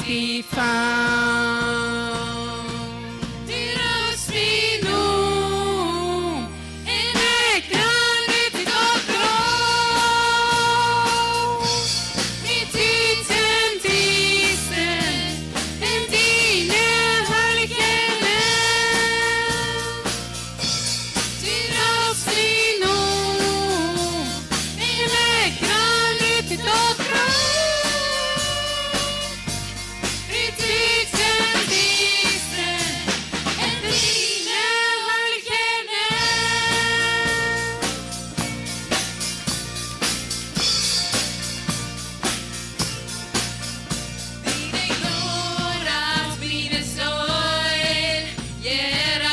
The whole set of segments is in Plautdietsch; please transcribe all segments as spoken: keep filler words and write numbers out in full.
die Faust. Du rufst mien Nomen, un ekj ran ut daut Grauf. Mie tut em Diestren, en diene Harlichkjeit. Du rufst mien Nomen, un ekj ran ut daut Grauf. Mie tut em Diestren, en diene Harlichkjeit. Diene Jnod haft miene Seel jerat.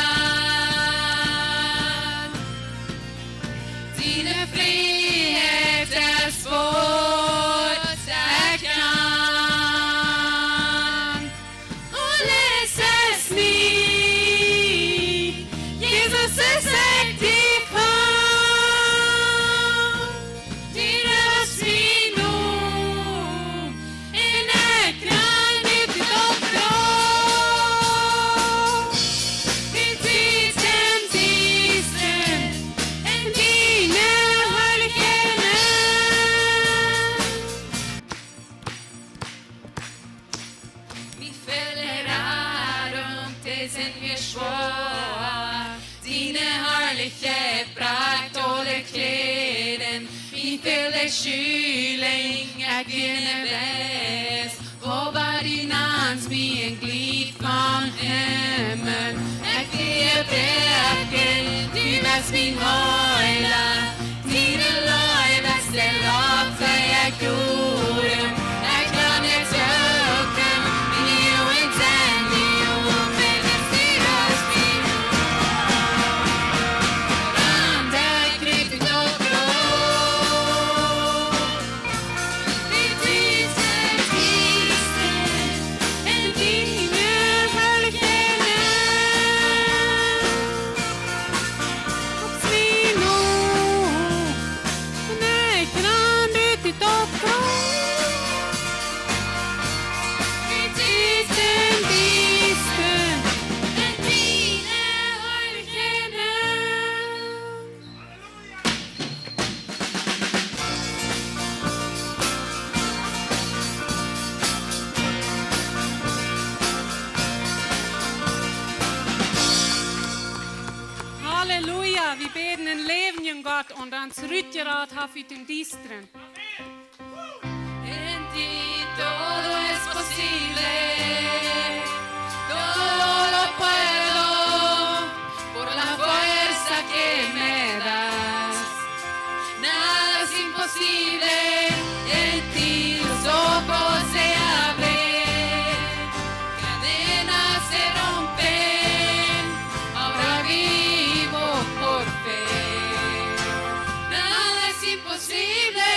Diene Frieheit es waut ekj aun. Aules es mien, Jesus, es ekj die Faust. Du rufst mien Nomen, un ekj ran ut daut Grauf. Mie tut em Diestren, en diene Harlichkjeit. Mie fält Radunk, dee sent mie schwoa. Diene Harlichkjeit brakjt aule Kjäden. Mie fält de Schulinj, ekj wia nich wies. Oba du nantst mie en Jlikj von Himmel. Ekj wia bäden, du best mien Heela. Diene Leew es de Loft, dee ekj odem. Ekj kaun nich tookjennen, en die Enj, en die Enj, en die Enj. Ran ekj ut daut Grauf. Mie tut em Diestren, en diene Harlichkjeit. Rufst mien Nomen, un ekj ran ut daut Grauf. Mie tut em Diestren, en diene Harlichkjeit. Halleluja, wie bäden en läwendjen Gott, un dan rutjerat haft ut dän Diestren. En ti todo es posible, todo lo puedo por la fuerza que me das. Nada es imposible, en ti los ojos se abren, cadenas se rompen, ahora vivo por fe. Nada es imposible.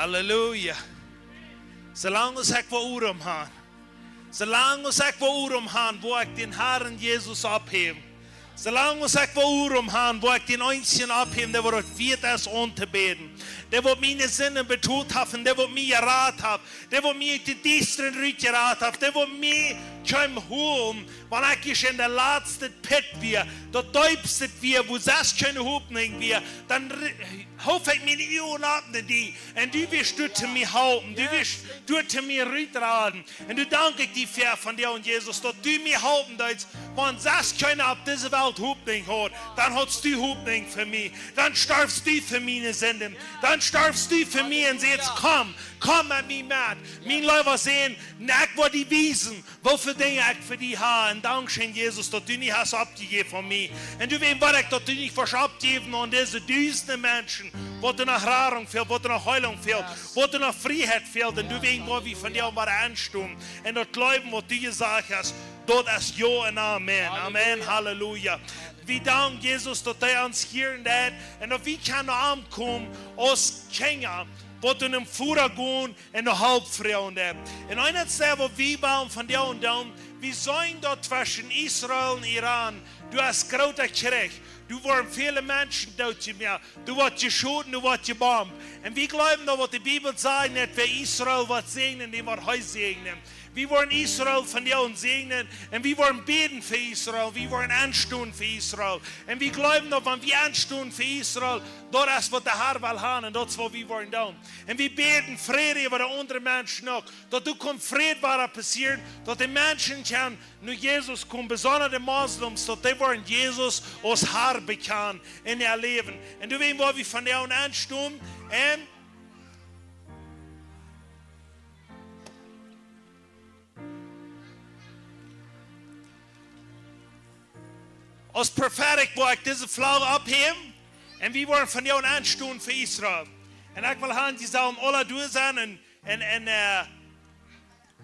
Halleluja. Soo lang aus ekj woa Odem han, soo lang aus ekj woa Odem han, woa ekj dän Harn Jesus opphäwen. Soo lang aus ekj woa Odem han, woa ekj dän eensjen opphäwen, dee waut daut wieet es auntobäden. Dee waut miene Sinden betolt haft un dee waut mie jerat haft. Dee waut mie ut dän Diestren rutjerat haft. Dee waut mie kjeem holen, wan ekj ieescht en de latste Pit wia, daut deepste wia, wua sest kjeene Hopninj wia, dan r- hoof ekj miene Uagen opp no die. Un du wieescht doa to mie halpen. Du wieescht doa to mie rutraden. Un doa dank ekj die fa vondoag, Jesus, daut du mie halpen deist. Wan sest kjeena opp dise Welt Hopninj haud, dan haudst du Hopninj fa mie. Dan storfst du fa miene Sinden. Dan storfst du fa mie un sädst: "Komm, komm met mie met, mien leewa Sän, un ekj woa die wiesen, woo väl Dinja ekj fa die ha." Un dankscheen, Jesus, daut du nich hast oppjejäft aun mie. Un du weetst waut, ekj, daut du nich woascht oppjäwen aun dise dusende Menschen, waut doa noch Radunk fält, waut doa noch Heilunk fält, waut doa noch Frieheit fält. Un du weetst, woo wie von die woaren enstonen. Un daut Gloowen, waut du jesajcht hast, daut es jo un amen. Amen. Halleluja. Wie danken, Jesus, daut du ons hieren deist un daut wie kjennen aunkomen aus Kjinja, waut en däm Voda gonen un de Help froagen. Un eent es daut, waut wie wellen von die doonen, wie seenen daut tweschen Israel un Iran, doa es groota Kjrich. Doa woaren väle Menschen dootjemoakt. Doa woat jeschoten, doa woat jebombt. Un wie gloowen daut, waut de Bibel sajcht, daut wäa Israel woat säajnen, dän woat hee säajnen. Wie woaren Israel von die doonen säajnen. Un wie woaren bäden fa Israel. Wie woaren enstonen fa Israel. Un wie gloowen daut, wan wie enstonen fa Israel, daut es, waut de Har well han. Un daut es, waut wie woaren doonen. Un wie bäden Fräd äwa de aundre Menschen uk. Daut doa kaun Fräd woaren passieren, daut de Menschen kjennen no Jesus komen, besonda de Moslems, daut dee woaren Jesus aus Har bekjanen en äa Läwen. Un doawäajen woa wie von die doonen enstonen. Un aus prophetic woa ekj dise Flagg opphäwen. Un wie woaren von die doonen enstonen fa Israel. Un ekj well han, jie sellen aula doa sennen un, un, un, äh,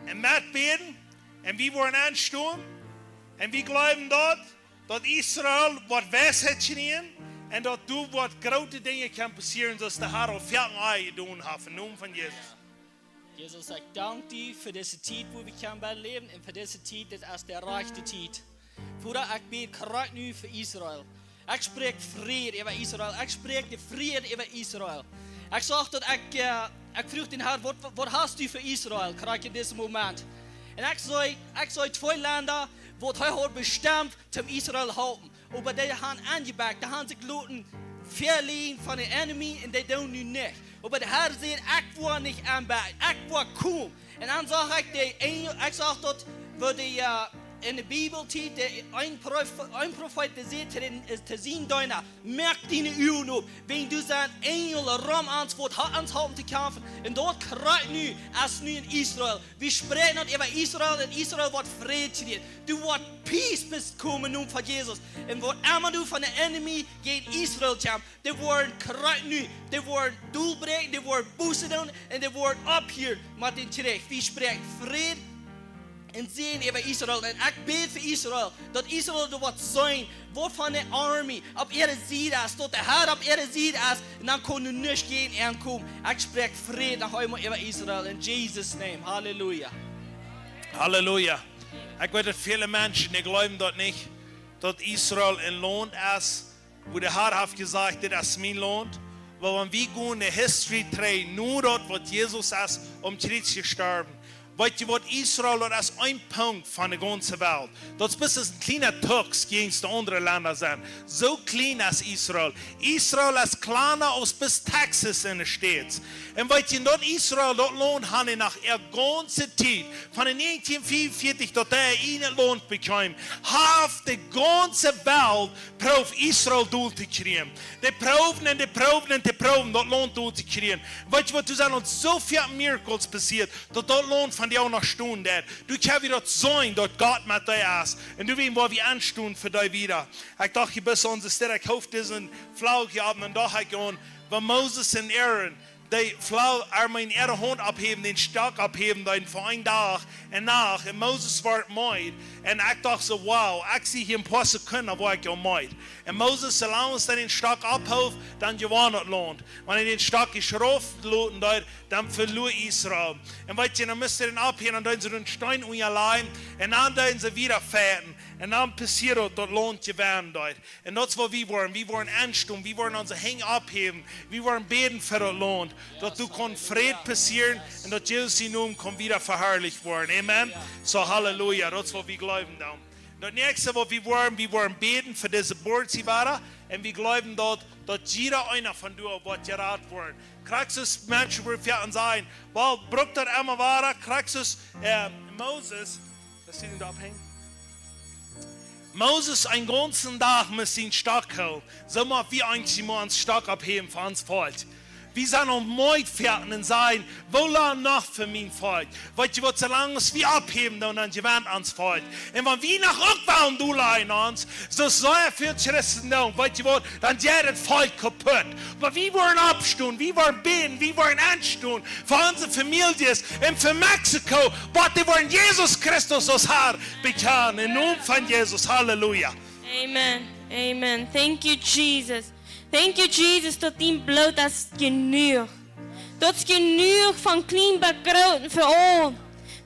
un metbäden. Un wie woaren enstonen. Un wie gloowen daut, daut Israel woat Weisheit kjrieen. Un daut doa woat groote Dinja kjennen passieren, soo aus de Har aul väl aunjedonen haft, em Nomen von Jesus. Jesus, ekj dank die fa dise Tiet, wua wie kjennen bie läwen, un fa dise Tiet, dit es de rajchte Tiet. Voda, ekj bäd krakjt nu fa Israel. Ekj spräakj Fräd äwa Israel. Ekj spräakj de Fräd äwa Israel. Ekj sach daut, ekj, äh, ekj fruach dän Har: "Waut, waut hast du fa Israel, krakjt en disen Moment?" Un ekj sach, ekj sach twee Lenda, waut hee haud bestemt toom Israel halpen. Oba dee han aunjebackt, dee han sikj loten veleiden von dän enemy un dee doonen nu nich. Oba de Har säd: "Ekj woa nich aunbackt, ekj woa komen." Un dan sach ekj de Enjel, ekj sach daut, woo de, äh, en de Bibel steit, de een Prof-, een Profeet, dee säd to dän, äh, to sienen Deena: "Moak diene Uagen op, wiels doa sent Enjel rom ons, waut ha-, ons halpen to kjamfen." Un daut krakjt nu, aus nu en Israel. Wie spräakjen daut äwa Israel, un Israel woat Fräd kjrieen. Doa woat peace bie komen em Nomen von Jesus. Un waut emma doa von dän enemy jäajen Israel kjemt, dee woaren krakjt nu, dee woaren dolbräakjen, dee woaren Buße doonen, un dee woaren opphieren met dän Kjrich. Wie spräakjen Fräd un Säajen äwa Israel. Un ekj bäd fa Israel, daut Israel doa woat seenen, waut fa eene Army opp äare Sied es, daut de Har opp äare Sied es, un dan kaun doa nuscht jäajen an komen. Ekj spräakj Fräd noch eemol äwa Israel, in Jesus' name. Halleluja. Halleluja. Ekj weet, daut väle Menschen, dee gloowen daut nich, daut Israel een Launt es, wua de Har haft jesajcht: "Dit es mien Launt." Oba wan wie gonen de History trigj, no daut, waut Jesus es aum Kjriez jestorwen, weet jie waut, Israel, daut es een Punkt von de gaunze Welt. Daut es bloos een kjliena Tuks jäajen de aundre Lenda sennen. Soo kjlien es Israel. Israel es kjliena aus bloos Texas en de States. Un weet jie, daut Israel, daut Launt, haft noch äa gaunze Tiet, von de näajentieen fiewunvieetich, daut dee äa ieejnet Launt bekjeemen, haft de gaunze Welt proowt Israel dol to kjrieen. Dee proowden un dee proowden un dee proowden daut Launt dol to kjrieen. Weet jie waut, doa sent ons soo väl Miracles passieet, daut daut Launt vondoag noch stonen deit. Doa kjenn wie daut seenen, daut Gott met dee es. Un doawäajen woa wie enstonen fa dee wada. Ekj docht, hia bie onse Städ, ekj hoof dise Flagg hia opp, un docht ekj aun, woo Moses un Aaron dee flau, I mean, äare Haunt opphäwen, dän Stock opphäwen, dee fa een Dach un Nacht. Un Moses wort meed. Un ekj docht soo, wow, ekj sie hia een poa Sekunden, woa ekj aul meed. Un Moses, soo lang aus hee dän Stock opphoof, dan jewann daut Launt. Wan hee dän Stock jeschrauft loten deed, dan veloa Israel. Un weet jie, dan must hee dän opphäwen, un dan see een Steen unjalajen. Un dan deeden see wieda fighten. Un dan passieed daut, daut Launt jewannen deed. Un daut es waut wie woaren. Wie woaren enstonen. Wie woaren onse Henj opphäwen. Wie woaren bäden fa daut Launt. Daut doa kaun Fräd passieren un daut Jesus sien Nomen kaun wieda veharlicht woaren. Amen. Soo, Halleluja. Daut es waut wie jleewen dan. Daut näakjste waut wie woaren, wie woaren bäden fa dise Boards hia wada. Un wie jleewen daut, daut jieda eena von doa woat jerat woaren. Krakjt soo aus Menschen woaren veleicht sajen, well, brukt daut emma wada. Krakjt soo aus, äh, Moses, daut sie doa ophenjen. Moses een gaunzen Dach met sien Stock hoolen. Soo mott wie eent mol een Stock opphäwen fa ons Volkj. Wie sent aum meed vechten un sajen, woo lang noch fa mien Volkj? Weet jie waut, soo lang aus wie opphäwen, dan, dan jewennt ons Volkj. Un wan wie noch uk wellen doa lajen ons, soo aus sea väl Christen doonen, weet jie waut, dan jeit daut Volkj kaputt. Oba wie woaren oppstonen, wie woaren bäden, wie woaren enstonen fa onse Famieljes un fa Mexiko, waut dee woaren Jesus Christus aus Har bekjanen. Em Nomen von Jesus. Halleluja. Amen. Amen. Thank you, Jesus. Thank you, Jesus, daut dien Bloot es jenuach. Daut es jenuach von kjlien bat groot fa aul.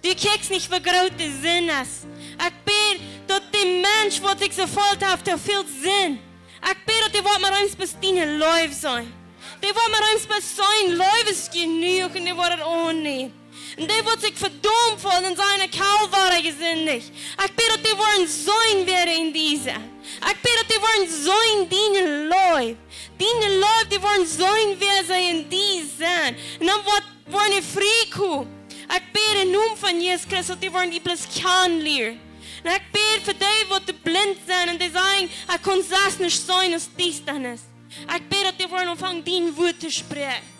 Du kjikjst nich, woo groot de Sind es. Ekj bäd, daut de Mensch, waut sikj soo felt haft, dee felt Sind. Ekj bäd, daut dee woat mau eemol bie diene Leew sennen. Dee woat mau eemol bie sennen, Leew es jenuach, un dee woat daut aunnämen. Un dee waut sikj vedaumt feelt un sajen, ekj hab wada jesindicht. Ekj bäd, daut dee woaren sennen, wäa en die sent. Ekj bäd, daut dee woaren sennen, diene Leew. Diene Leew, dee woaren sennen, wäa see en die sent. Un dan woat, woaren dee frie komen. Ekj bäd em Nomen von Jesus Christus, daut dee woaren die bloos kjanen lieren. Un ekj bäd fa dee, waut blind sent un dee sajen, ekj kaun selfst nich seenen aus Diestanis. Ekj bäd, daut dee woaren aunfangen, dien Wuat to spräakjen.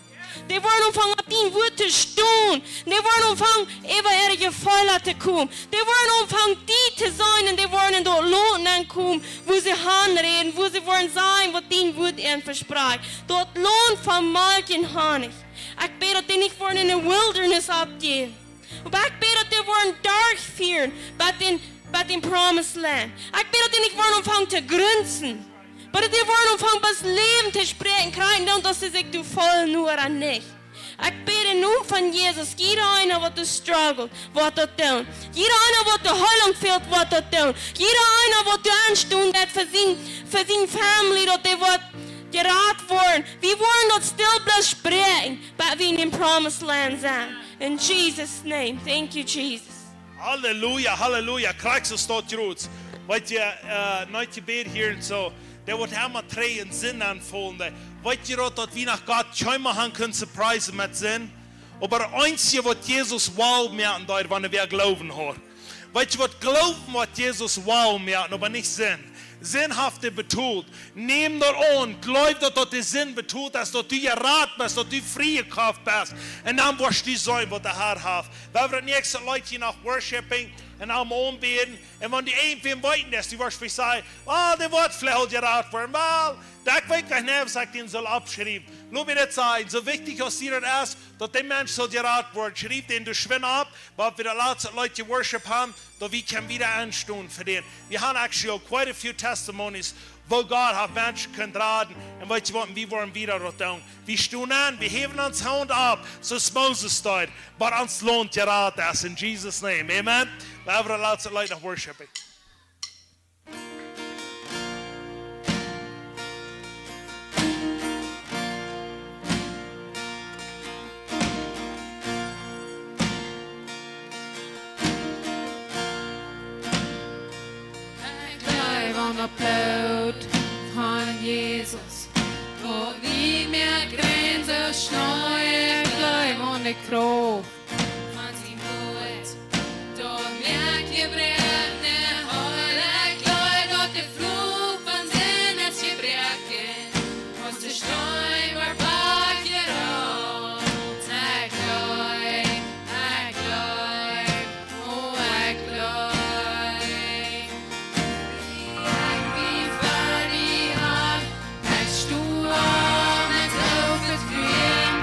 Dee woaren aunfangen, opp dien Wuat to stonen. Dee woaren aunfangen, äwa äare Jefeelen to komen. Dee woaren aunfangen, die to seenen. Un dee woaren en daut Launt aunkomen, wua see han räden, wua see woaren seenen, waut dien Wuat an vesprakjt. Daut Launt von Malkj un Honnich. Ekj bäd, daut dee nich woaren en de Wilderness oppjäwen. Oba ekj bäd, daut dee woaren derchfieren bat dän, bat dän Promised Land. Ekj bäd, daut dee nich woaren aunfangen to grunzen. Oba daut dee woaren aunfangen, bat Läwen to spräakjen, krakjt dan, daut see sikj doa fälen, nu ooda nich. Ekj bäd em Nomen von Jesus, jieda eena, waut doa struggelt, woat daut doonen. Jieda eena, waut de Heelunk fält, woat daut doonen. Jieda eena, waut doa enstonen deit fa sien, fa sien family, daut dee woat jerat woaren. Wie woaren daut stell bloos spräakjen, bat wie en dän Promised Land sent. In Jesus' name. Thank you, Jesus. Halleluja, Halleluja. Krakjt soo es daut jrod. Weet jie, äh, nich jebät hia un soo. Dee woat emma trigj en Sind aunfaulen. Weet jie daut, daut wie noch Gott kjeenmol han kunnen surprisen met Sind? Oba daut eensje, waut Jesus woll moaken deed, wan hee wada Gloowen haud. Weet jie waut, Gloowen, waut Jesus woll moaken, oba nich Sind. Sind haft hee betolt. Nemm daut aun. Jleew daut, daut de Sind betolt es, daut du jerat best, daut du friejekoft best. Un dan woascht du seenen, waut de Har haft. Wie woaren daut näakjste Leet hia noch worshipen un am aunbäden. Un wan du irjentwäm weeten deist, du woascht veleicht sajen, ah, dee woat veleicht jerat woaren. Well, daut weet ekj nich, aus ekj dän saul oppschriewen. Lot mie daut sajen, soo wichtich aus die daut es, daut dee Mensch saul jerat woaren, schriew dän du schwind opp, wiels wie daut latste Leet jeworshipped haben, daut wie kjennen wada enstonen fa dän. Wie haben actually quite a few testimonies, woo Gott haft Menschen kunt raden. Un weet jie waut, wie woaren wada daut doonen. Wie stonen aun, wie häwen onse Haunt opp, soo aus Moses deed, waut ons Launt jerat es, in Jesus' name. Amen. Wie woaren daut latste Leet noch worshipen. Ekj jleew aun daut Bloot von Jesus, waut nich mea kjrieen saul schneien. Ekj jleew aun de Krauft von sien Wuat, daut moakt Jebroakne heil. Ekj jleew, daut de Fluch von Sind es jebroaken, aus de Steen wort wajchjerollt. Ekj jleew, ekj jleew, o, ekj jleew. Ekj sto opp met Gloowen,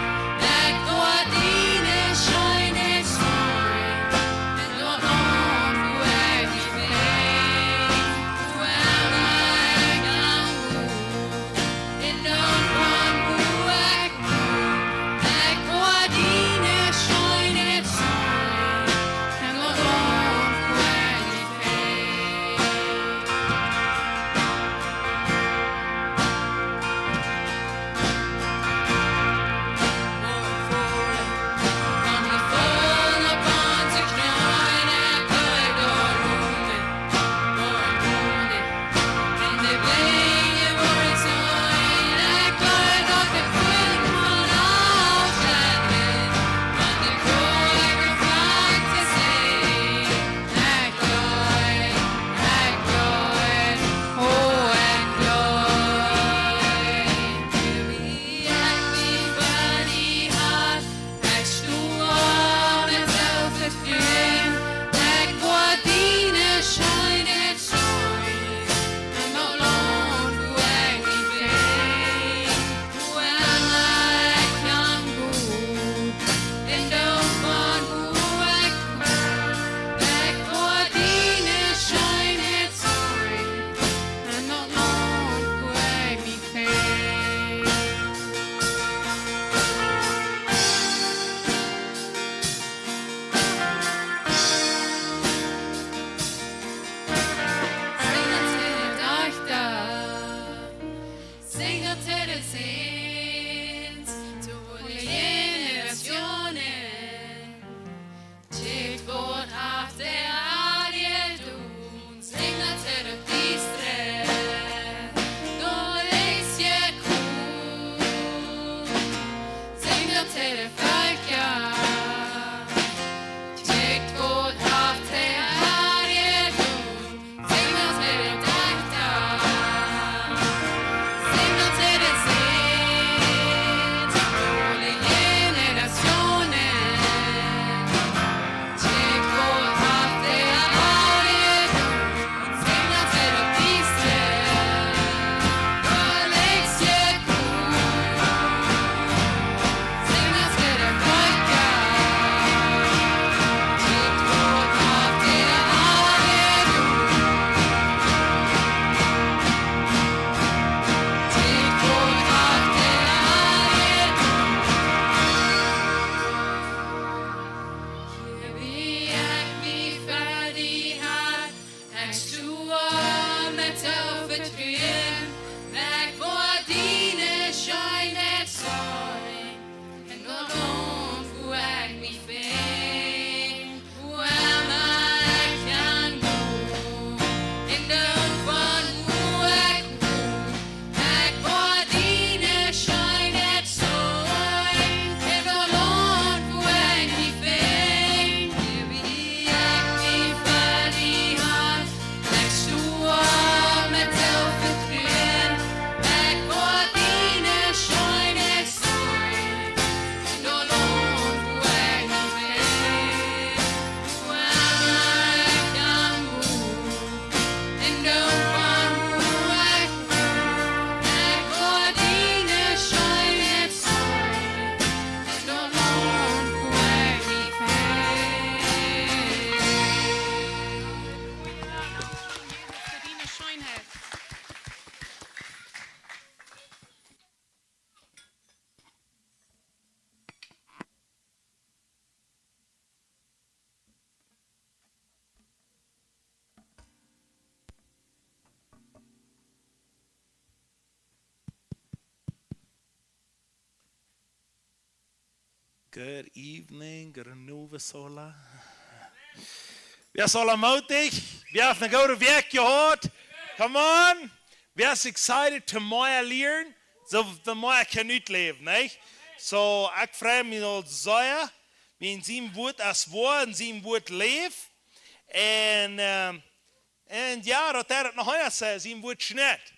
Good evening, good nuva sola. Wäa es aula mootich? Wäa haft eene goode Wäakj jehaut? Come on! Wäa es excited to mea lieren? Soo, to mea kjennen utläwen, nich? Soo, ekj frei mie aul sea. Wiels sien Wuat es woa un sien Wuat läft. Un, ehm, un jo, daut hee daut noch eemol säd, sien Wuat schnitt.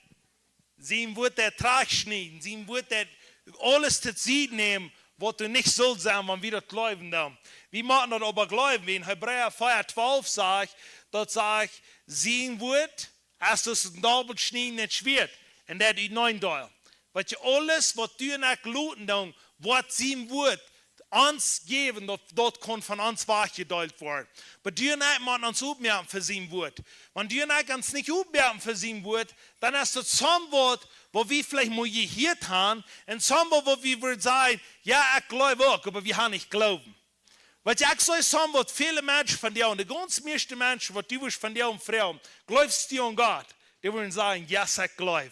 Sien Wuat deit trajchtschnieden, sien Wuat deit aules tosied nämen, waut doa nich sull sennen, wan wie daut jleewen dan. Wie motten daut oba jleewen, wiels en Hebräa vea twalf sajcht, daut sajcht, sien Wuat es aus een dobbelschniedendet Schwieet, un daut uteenaunda deilt. Waut je aules, waut du un ekj loten dan, woat sien Wuat ons jäwen, daut, daut kaun von ons wajchjedeelt woaren. Oba du un ekj motten ons opmoaken fa sien Wuat. Wan du un ekj ons nich opmoaken fa sien Wuat, dan es daut soont waut, waut wie veleicht mol jehieet haben, un soont waut, waut wie wudden sajen, jo, ekj jleew uk, oba wie haben nich Gloowen. Waut ekj saj, soont waut väle Menschen von die, un de gaunz mieeschte Menschen, waut du wurscht von die froagen, jleefst du aun Gott? Dee wudden sajen, yes, ekj jleew.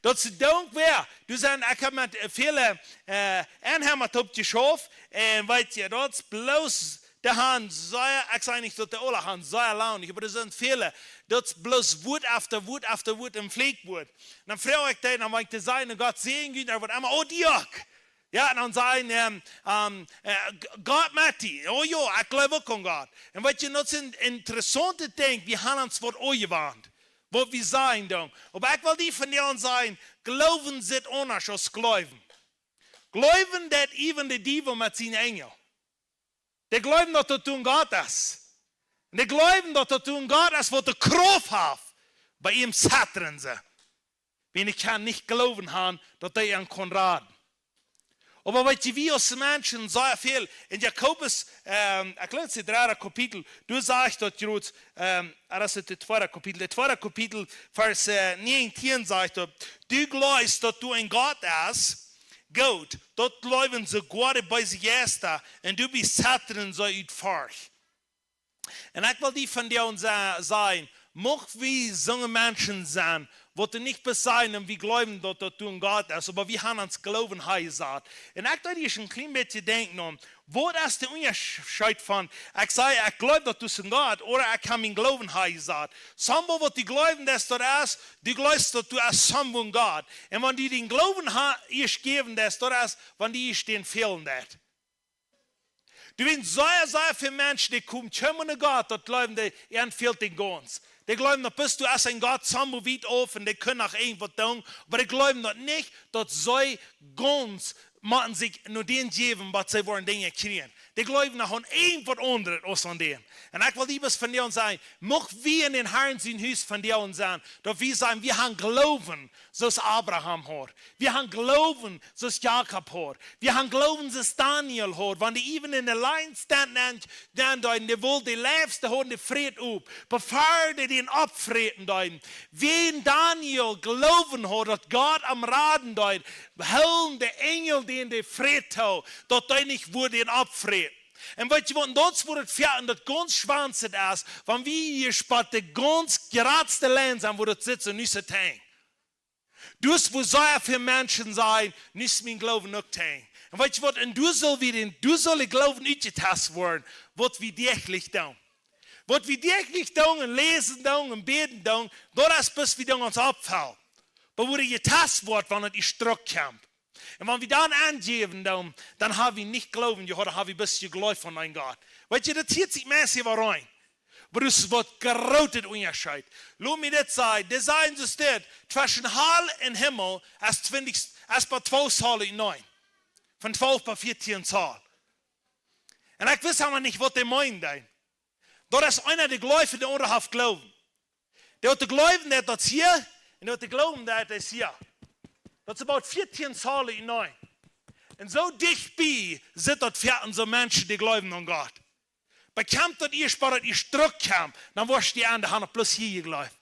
Daut es dankboa. Du sajchst, ekj hab met, äh, väle, äh, Enheimische toop jeschauft. Un weetst du, daut es bloos, dee haben sea, ekj saj nich, daut dee aule haben sea lang nich, oba doa sent väle. Daut es bloos Wuat aun Wuat aun Wuat un Fläakjwuat. Dan froag ekj dee, dan wan ekj dee saj, un Gott säajen junt, ooda waut emma, oh, dee uk. Jo, un dan sajen, ehm, ehm, äh, G-, Gott met die. Oh jo, ekj jleew uk aun Gott. Un weetst du, daut sent interessaunte Dinja, wie haben ons waut aunjewant. Waut wie sajen dan. Oba ekj well die von die aun sajen, Gloowen sitt aundasch aus jleewen. Jleewen deit uk de Diewel met siene Enjel. Dee jleewen, daut daut doa een Gott es. Un dee jleewen, daut daut doa een Gott es, waut de Krauft haft. Bie am zetren see. Wiels dee kjennen nich Gloowen haben, daut dee an kaun raden. Oba weetst du, wie aus Menschen sea väl, en Jakobus, ehm, ekj jleew, daut es daut dredde Kapitel, doa sajcht daut jrod, ehm, ah, daut es daut tweede Kapitel, daut tweede Kapitel, Varsch, äh, näajentieen sajcht daut, du jleefst, daut doa een Gott es, goot, daut jleewen soogoa de beese Jeista, un doabie zetren see ut Forcht. Un ekj well die von die aun sa-, sajen, mucht wie soone Menschen sennen, waut nich bloos sajen, un wie jleewen, daut daut doa een Gott es, oba wie haben ons Gloowen hanjesat. Un ekj deed ieescht een kjlien bät denkjen aun, waut es de Unjascheet von, ekj saj, ekj jleew, daut doa es een Gott, ooda ekj hab mienen Gloowen hanjesat. Soont waut du jleefst, daut daut es, du jleefst, daut doa es soont een Gott. Un wan du dän Gloowen ha-, ieescht jäwen deist, daut es, wan die ieescht dän fälen deit. Doa sent sea, sea väl Menschen, dee komen kjennen no Gott, daut jleewen dee, an fält dän gaunz. Dee jleewen, daut best du aus een Gott, soont wiet auf, un dee kjennen noch irjentwaut doonen, oba dee jleewen daut nich, daut see gaunz motten sikj no dän jäwen, waut see woaren Dinja kjrieen. Dee jleewen noch aun irjentwaut aundret aus aun dän. Un ekj well die bloos von die aun sajen, mucht wie en dän Harn sien Hus von die aun sennen, daut wie sajen, wie haben Gloowen, soo aus Abraham haud. Wie haben Gloowen, soo aus Jakob haud. Wie haben Gloowen, soo aus Daniel haud. Wan dee äwen en de Lions den, den, den, den, dee wull de Leew, dee haud de Fräd op, bevor dee dän oppfräten deeden. Wan Daniel Gloowen haud, daut Gott am raden deed, hilden de Enjel dän de Fräd too, daut dee nich wudd dän oppfräten. Un weetst du waut, daut es wua daut fäa un daut gaunz schwanzet es, wan wie hia spotten gaunz jratste Lien sent, wua daut sitt, soo nu es et Henj. Daut es wua sea väl Menschen sajen, nu es mien Gloowen uk Henj. Un weetst du waut, un doa saul wie dän, doa saul de Gloowen utjetast woaren, waut wie däachlich doonen. Waut wie däachlich doonen un läsen doonen un bäden doonen, daut es bloos wie doonen ons oppfälen. Oba wua dee jetast woat, wan et ieescht drock kjemt. Un wan wie dan aunjäwen doonen, dan hab wie nich Gloowen jehaut, dan hab wie bloos jejleeft aun een Gott. Weetst du, daut hieet sikj meist äwa rein. Oba daut es waut grootet Unjascheet. Lot mie dit sajen, dee sajen soo dit, tweschen Hal un Himmel es twintich, es bie twalf Zoll utenaunda. Von twalf bie vieetieen Zoll. Un ekj wist emma nich, waut dee meenden deeden. Daut es eena, dee jleeft, dee aundra haft Gloowen. Dee haft Gloowen, daut daut es hia, un dee haft Gloowen, daut daut es hia. Daut es about vieetieen Zoll utenaunda. Un soo dicht bie sitt daut fäa un soo Menschen, dee jleewen aun Gott. Bekjemt daut ieescht, bat daut ieescht drock kjemt, dan woascht du aun de Haunt bloos hia jejleeft.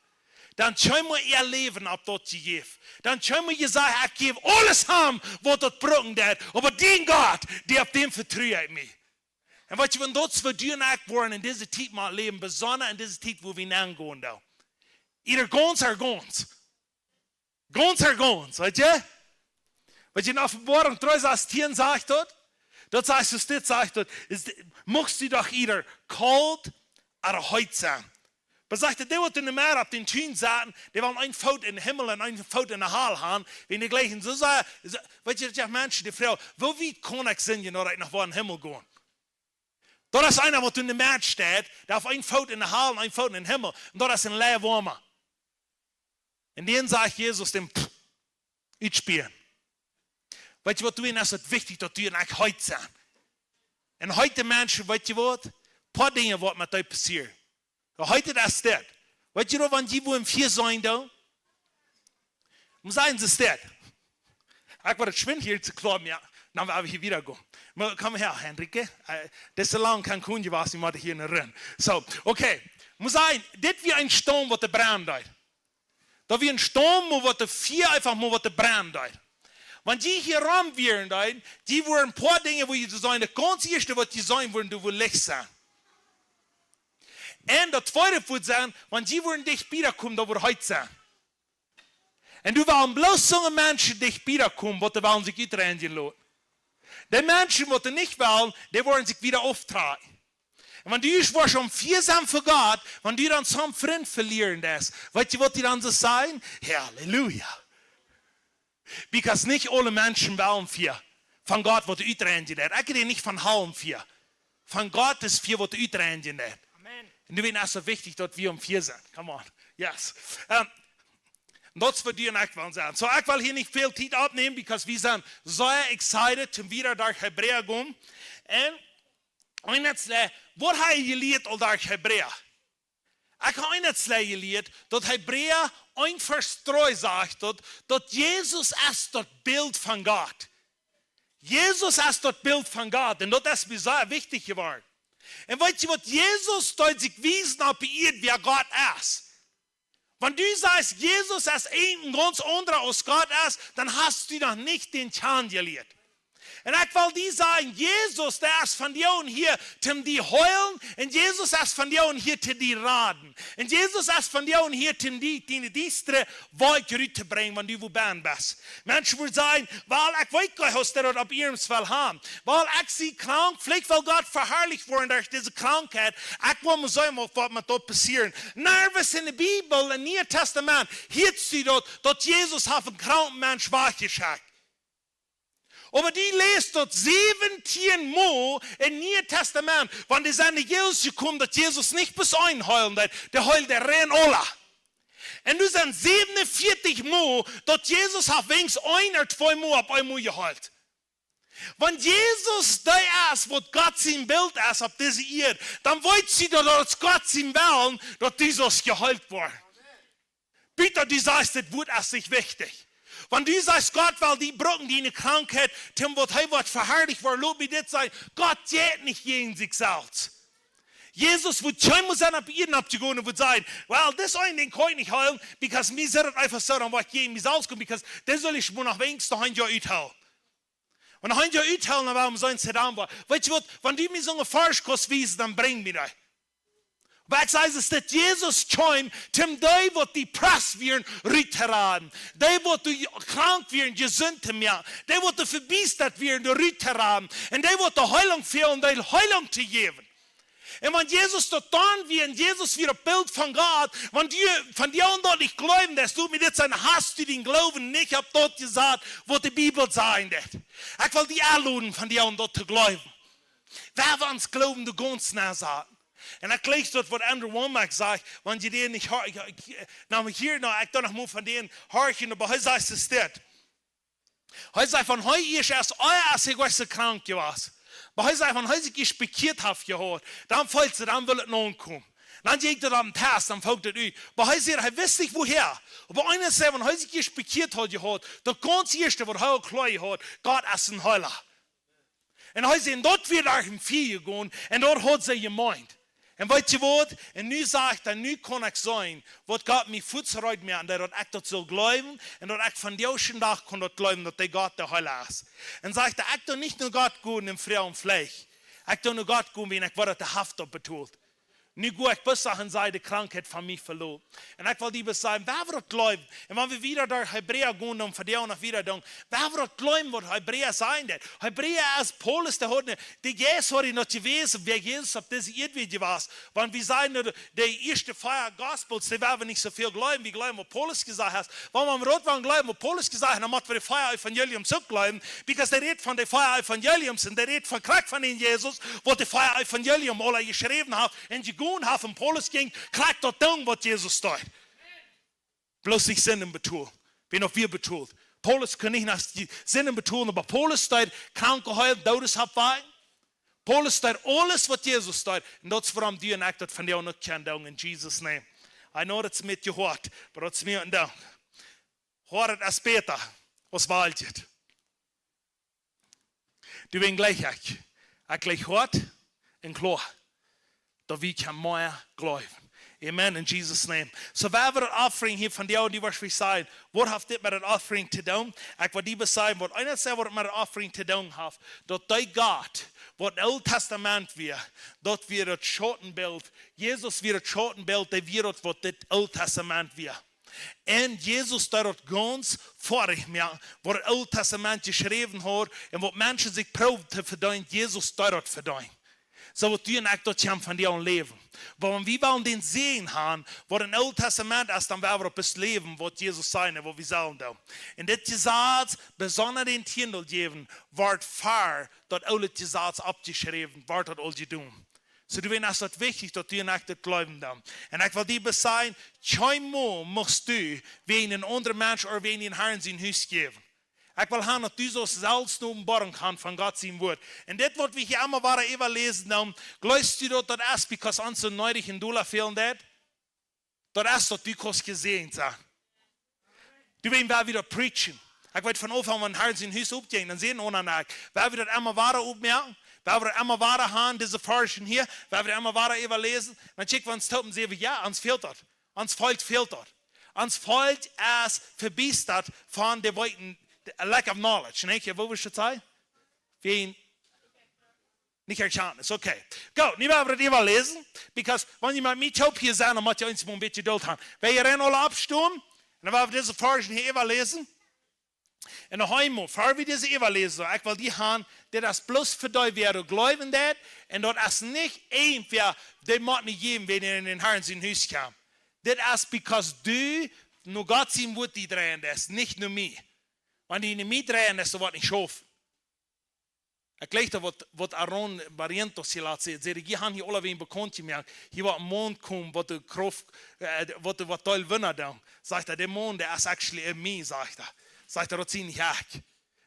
Dan kjeem äa Läwen opp daut jejäft. Dan kjeem jesajcht, ekj jäw aules am, waut daut brucken deit, oba dän Gott, dee, opp dän vetru ekj mie. Un weetst du, wan daut es, wua du un ekj woaren en dise Tiet mau läwen, besonda en dise Tiet, wua wie aungonen doonen. Ieescht gaunz, ea gaunz. Gaunz, ea gaunz, weetst du? Weetst du, en Openboarunk dree sastieen sajcht daut, Daut sajcht, aus dit sajcht, daut es, muchst du doch either cold ooda heet sennen. Oba sajcht, dee waut enne Medd opp dän Tun saten, dee wullen een Foot em Himmel un een Foot enne Hal han, wan dee jlikjen, soo saj, soo, weetst du, daut jeft Menschen dee froagen, woo wiet kaun ekj sinjen, daut ekj noch woa em Himmel gonen? Daut es eena waut enne Medd steit, dee haft een Foot enne Hal un een Foot em Himmel. Un daut es een Leewoama. Un dan sajcht Jesus däm, pff, utspieen. Weetst du waut, du, es daut wichtich, daut du un ekj heet sent. Un heete Menschen, weetst du waut, poa Dinja woat met die passieren. Heet es dit. Weetst du waut, wan jie wudden Fia sennen, dan? Mott sennen, es dit. Ekj woa daut schwind hia to kloaren, jo. Dan woa wie hia wieda gonen. Mau komm häa, Henrike. Äh, daut es soo lang kjeen Kunje waut, ekj mott hia enne Rum. Soo, okay. Mott sennen, dit wia een Stoom waut doa brennen deed. Daut wia een Stoom, mau waut doa Fia eefach mau waut doa brennen deed. Wan jie hia rom wieren, dan, jie wudden poa Dinja, woo jie to seenen, daut gaunz ieeschte waut jie seenen wudden, daut wudd Licht sennen. Un daut tweede wudd sennen, wan jie wudden dicht bie komen, daut wudd heet sennen. Un doa wudden bloos soone Menschen dicht bie komen, waut dee wudden sikj utreinjen loten. Dee Menschen, waut dee nich wudden, dee wudden sikj wieda auftrakjen. Un wan du ieescht woascht om Fia sennen fa Gott, wan du dan soon Frint velieren deist, weetst du waut dee dan soo sajen? Halleluja. Because nich aule Menschen wellen Fia von Gott, waut utreinjen deit. Ekj räd nich von Hal Fia. Von Gott es Fia, waut utreinjen deit. Amen. Un doawäajen es et soo wichtich, daut wie om Fia sent. Come on. Yes. Ähm, daut es waut du un ekj wellen sennen. Soo, ekj well hia nich väl Tiet oppnämen, because wie sent soo excited, om wieda derch Hebräa gonen. Un, un daut es, äh, waut hab jie jelieet aul derch Hebräa? Ekj hab eent jelieet, daut Hebräa eent Varsch dree sajcht daut, daut Jesus es daut Bilt von Gott. Jesus es daut Bilt von Gott. Un daut es mie sea wichtich jeworden. Un weetst du waut, Jesus deed sikj wiesen opp de Ieed, wäa Gott es. Wan du sajchst, Jesus es een gaunz aundra aus Gott es, dan hast du noch nich dän kjanen jelieet. Un ekj well die sajen, Jesus, dee es vondoag hia, om die heelen, un Jesus es vondoag hia, om die raden. Un Jesus es vondoag hia, om die, die, die diestre Wolkj rut to brinjen, wan du wua bennen best. Menschen wudden sajen, well, ekj weet nich, aus dee daut opp iernst well haben. Well, ekj sie krank, veleicht well Gott veharlicht woaren derch dise Krankheit. Ekj well mau seenen, waut, waut met daut passieren. Nervous enne Bibel, em Nieen Tastament, hieescht daut, daut Jesus haft een kranken Mensch wajchjeschekjt. Oba du läst daut säwentieen Mol em Nieen Tastament, wan dee sent no Jesus jekomen, daut Jesus nich bloos eenen heelen deed, dee heeld rein aula. Un nu sent säwenuntwintich Mol, daut Jesus haft weens eent ooda twee Mol opp eemol jeheelt. Wan Jesus dee es, waut Gott sien Bilt es opp dise Ieed, dan weetst du, daut daut Gott sien Wellen, daut du sust jeheelt woaren. Bitte, du sajchst, daut Wuat es nich wichtich. Wan du sajchst, Gott well die brucken, diene Krankheit, om waut hee woat veharlicht woaren, lot mie dit sajen, Gott jeit nich jäajen sikj selfst. Jesus wudd kjeenmol sennen opp Ieed oppjegonen un wudd sajen, well, daut eene Dinkj kaun ekj nich heelen, because mie sitt daut eefach soo, dan woa ekj jäajen mie selfst gonen, because dan saul ekj mau noch weens noch een Joa uthoolen. Wan noch een Joa uthoolen, dan woa wie seenen, soo dan woa. Weetst du waut, wan du mie soone Varsch kaust wiesen, dan brinj mie dee. Oba ekj saj, es daut Jesus kjeem, om dee waut depressed wieren, rut to raden. Dee waut doa krank wieren, jesunt to moaken. Dee waut doa vebiestat wieren, doa rut to raden. Un dee waut de Heelunk fäld, dee Heelunk to jäwen. Un wan Jesus daut dan wia, un Jesus wia daut Bilt von Gott, wan du vondoag daut nich jleewen deist, lot mie dit sajen, hast du dän Gloowen nich opp daut jesat, waut de Bibel sajen deit. Ekj well die enloden, vondoag daut to jleewen. Wie haben onsen Gloowen de gaunze Nacht. Un ekj jleich daut, waut Andrew Wommack sajcht, wan jie dän nich ha-, ja, ekj, äh, nu, hia, nu, ekj doo noch mau von dän horchen, oba hee sajcht, es dit. Hee sajcht, wan hee ieescht es, ea es hee jewast, krank jewast. Oba hee sajcht, wan hee sikj ieescht bekjieet haft jehaut, dan feelt hee, dan well et nokomen. Dan jinkj daut aum Tast, dan foot daut ut. Oba hee sajcht, hee wist nich woo. Oba eena säd, wan hee sikj ieescht bekjieet haud jehaut, daut gaunz ieeschte, waut hee aul kloa jehaut, Gott es een Heela. Un hee säd, daut wia doa em Fia jegonen, un daut haud see jemeent. Un weetst du waut? Un nu sajcht hee, nu kaun ekj seenen, waut Gott mie fuaz reed moaken deed, daut ekj daut sull jleewen, un daut ekj vondoag dän Dach kaun daut jleewen, daut dee Gott de Heela es. Un sajcht hee, ekj doo nich no Gott gonen un froagen om Fleesch. Ekj doo no Gott gonen, wan ekj weet, daut de Haft opp betolt. Nu go ekj bloos sajen, sie de Krankheit von mie veloten. Un ekj well die bloos sajen, wan wie daut jleewen, un wan wie wieda derch Hebräa gonen, om vondoag noch wieda to doonen, wan wie daut jleewen, waut Hebräa sajen deit. Hebräa es Paulus, dee haud ne, de Jeist haud en daut jewäsen, wäa Jesus opp dise Ieed wia jewast. Wan wie sajen, de, de ieeschte vea Gospels, dee woa wie nich soo väl jleewen, wie jleewen, waut Paulus jesajcht haft. Wan wie daut woaren jleewen, waut Paulus jesajcht haft, dan motten wie de vea Evangeliums uk jleewen, because dee rät von de vea Evangeliums un dee rät von krakjt von dän Jesus, waut de vea Evangelium aula jeschräwen haft un jegonen haft, un Paulus jinkj krakjt daut doonen, waut Jesus deed. Bloos nich Sinden betolen. Wan noch wia betolt. Paulus kunn nich no Sinden betolen, oba Paulus deed Kranke heelen, Doodes oppwakjen. Paulus deed aules, waut Jesus deed. Un daut es wuarom du un ekj daut vondoag uk kjennen doonen, in Jesus' name. I know daut es met je hoat, oba daut es mea een Doot. Hoat es bäta aus Welt. Du, wan jlikj ekj, ekj jlikj hoat un kloa, daut wie kjennen mea jleewen. Amen, in Jesus' name. So, wan wie daut offering hia vondoag, dee woat sajen, waut haft dit met daut offering to doonen? Ekj well die bloos sajen, waut eent es, waut met daut offering to doonen haft, daut dee Gott, waut em Oolen Tastament wia, daut wia daut Schautenbilt, Jesus wia daut Schautenbilt, dee wia daut, waut dit Oole Tastament wia. Un Jesus deed daut gaunz foadich moaken, waut daut Oole Tastament jeschräwen haud un waut Menschen sikj proowden to vedeenen, Jesus deed daut vedeenen. Soo woa du un ekj daut kjennen vondoag läwen. Oba wan wie wellen dän Säajen haben, waut em Oolen Tastament es, dan woa wie opp daut läwen, waut Jesus säd un waut wie sellen doonen. Un dit Jesaz, besonda dän Tiendel jäwen, woat ver daut oole Jesaz oppjeschräwen, woat daut aul jedonen. So, du, wan es daut wichtich, daut du un ekj daut jleewen doonen. Un ekj well die bloos sajen, kjeenmol motst du wäajen een aundra Mensch ooda wäajen dän Harn sien Hus jäwen. Ekj well haben, daut du soo selfst ne Openboarunk hast von Gott sien Wort. Un dit, waut wie hia emma wada äwaläsen, dan jleefst du, daut daut es, because ons soo needich een Dola fälen deit? Daut es, daut du kaust jesäajent sennen. Du, wan wie daut preachen. Ekj weet von Aunfank, wan Harn sien Hus oppjinkj, dan säden aundre, wan wie daut emma wada oppmoaken, wan wie daut emma wada haben, dise Varsch hia, wan wie daut emma wada äwaläsen, dan kjikj wie ons toop un säd wie, jo, ons fält daut. Ons Volkj fält daut. Ons Volkj es vebiestat von de Weeten, de lack of knowledge. Nä, ekj, woo wudd ekj daut sajen? Wäajen nich Erkjantnis, okay. Goot, nu woa wie daut äwaläsen, because wan jie met mie toop hia sent, dan mott jie ons mau een bät Jedult haben. Wan jie dan aula oppstonen, un dan woa wie dise Varsch hia äwaläsen. Un noch eemol, ver wie dise äwaläsen, ekj well die haben, dit es bloos fa dee, wäa doa jleewen deit, un daut es nich irjentwäa, dee mott nich jäwen, wan hee en dän Harn sien Hus kjemt. Dit es because du no Gott sien Wort die dreien deist, nich no mie. Wan du no mie dreien deist, dan woat nich schaufen. Ekj jleich daut, waut, waut Aaron Barrientos hia lat seenen. Säd, jie haben hia aule wäm bekaunt jemoakt. Hia woat een Maun komen, waut de Krauft, äh, waut de, waut deel Wunda doonen. Sajcht hee, de Maun, dee es actually en mie, sajcht hee. Sajcht hee, daut sie nich ekj.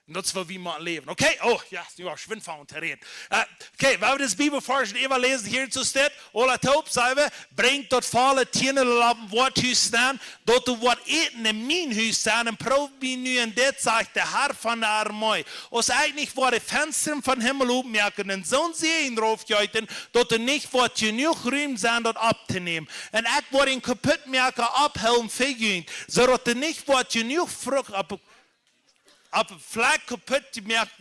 Un daut es, woo wie motten läwen. Okay, oh, jo, nu woa ekj schwind von to räden. Äh, okay, wan wie dise Bibelvarsch äwaläsen, hia soo steit, aula toop, saj wie, brinjt daut volle Tiendel opp daut Hus nenn, daut doa waut Äten en mien Hus sent, un proowt mie nu en dit, sajcht de Har von de Armee. Aus ekj nich woa de Fensta vom Himmel oppmoaken un soon Säajen raufjeeten, daut doa nich woat jenuach Rum sennen, daut opptonämen. Un ekj woa dän Kaputtmoaka opphoolen fa junt, soo daut doa nich woat jenuach Frucht opp, opp Flakj kaputt jemoakt,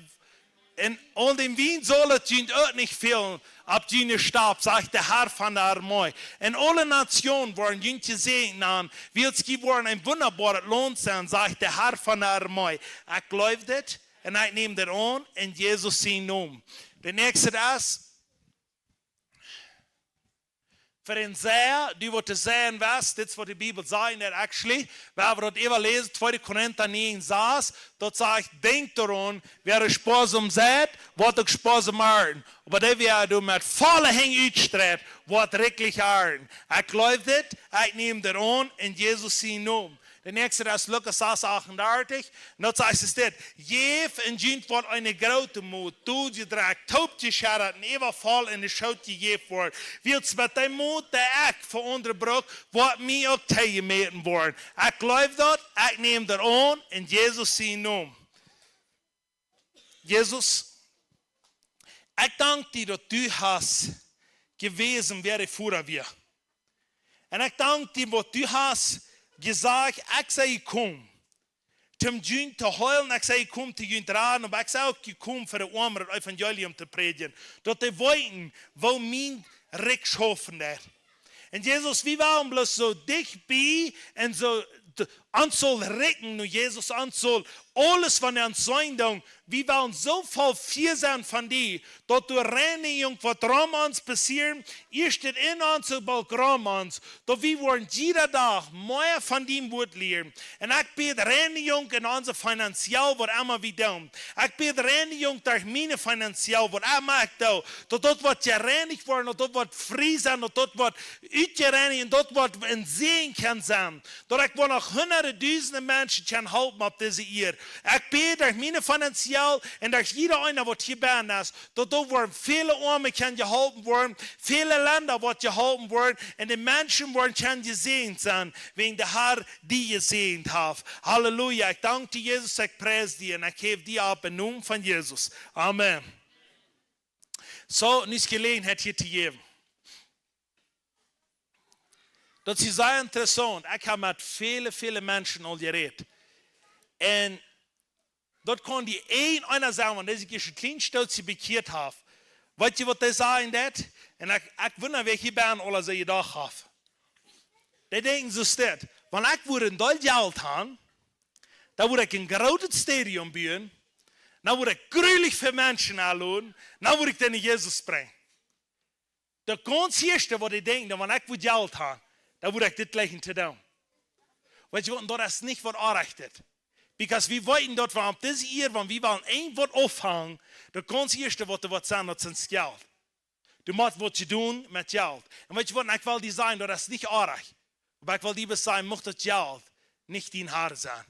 un aun dän Wien saul et junt uk nich fälen opp june Stap, sajcht de Har von de Armee. Un aule Nationen woaren junt jesäajent nanen, wiels jie woaren een wundaboaret Launt sennen, sajcht de Har von de Armee. Ekj jleew dit, un ekj näm dit aun, en Jesus sien Nomen. De näakjste es, fa dän Säaja, dee waut to säajen wist, dit es, waut de Bibel sajcht, nich actually. Wan wie daut äwaläsen, tweede Korinta näajen sas, daut sajcht, denkjt doaraun, wäa spoasom seit, woat uk spoasom arnten. Oba dee, wäa doa met volle Henj utstreit, woat rikjlich arnten. Ekj jleew dit, ekj näm dit aun, en Jesus sien Nomen. De näakjste es Lukas sas achtundartich. Un daut sajcht dit: Jäft un junt woat eene groote Mot, toojedrekjt, toopjescheddat un äwavoll en de Schoot jejäft woaren. Wiels met dee Mot, dee ekj fa aundre bruk, woat mie uk toojemäten woaren. Ekj jleew daut, ekj näm daut aun, en Jesus sien Nomen. Jesus, ekj dank die, daut du hast jewäsen, wäa de Voda wia. Un ekj dank die, waut du hast jesajcht, ekj sie jekomen, om junt to heelen, ekj sie jekomen, om junt to raden, oba ekj sie uk jekomen, fa de Oame daut Evangelium to prädjen, daut dee weeten, woo mien Rikj schaufen deit. Un Jesus, wie wieren bloos soo dicht bie un soo, ons sull rieekjen no Jesus, ons sull aules von ons sennen doonen. Wie wieren soo voll Fia sennen von die, daut doa Reinijunk woat rom ons passieren, ieescht en ons, soo boolt rom ons, daut wie woaren jieda Dach mea von dien Wuat lieren. Un ekj bäd Reinijunk en onse finanziell, waut emma wie doonen. Ekj bäd Reinijunk derch miene finanziell, waut emma ekj doo, daut daut woat jereinicht woaren, daut daut woat frie sennen, daut daut woat utjereinicht un daut woat een Säajen kjennen sennen, daut ekj woa noch hundade dusende Menschen kjennen halpen opp dise Ieed. Ekj bäd derch miene finanziell un derch jieda eena, waut hia bennen es, daut doa woaren väle Oame kjennen jeholpen woaren, väle Lenda woaren jeholpen woaren un de Menschen woaren kjennen jesäajent sennen, wäajen de Herr die jesäajent haft. Halleluja. Ekj dank die, Jesus, ekj pries die un ekj häw die opp em Nomen von Jesus. Amen. Soo, nu es Jeläajenheit hia to jäwen. Daut es sea interessaunt. Ekj hab met väle, väle Menschen aul jerät. Un daut kaun die een eena sajen, wan dee sikj ieescht een kjlien Stootje bekjieet haft. Weetst du, waut dee sajen deit? Un ekj, ekj wunda, wäa hia bennen aul soo jedocht haft. Dee denkjen soo, steit, wan ekj wudd een Deel Jelt haben, dan wudd ekj een grootet Stadion buen, dan wudd ekj grulich väl Menschen enloden, dan wudd ekj dee no Jesus brinjen. Daut gaunz ieeschte, waut dee denkjen, wan ekj wudd Jelt haben, dan wudd ekj dit jlikjen to doonen. Weetst du waut, un daut es nich waut orrajcht es. Because wie weeten, daut wie opp dise Ieed, wan wie wellen irjentwaut aunfangen, daut gaunz ieeschte, waut doa woat sennen, daut es Jelt. Du motst waut jedonen met Jelt. Un weetst du waut, ekj well die sajen, daut es nich orrajcht. Oba ekj well die bloos sajen, mucht daut Jelt nich dien Herr sennen.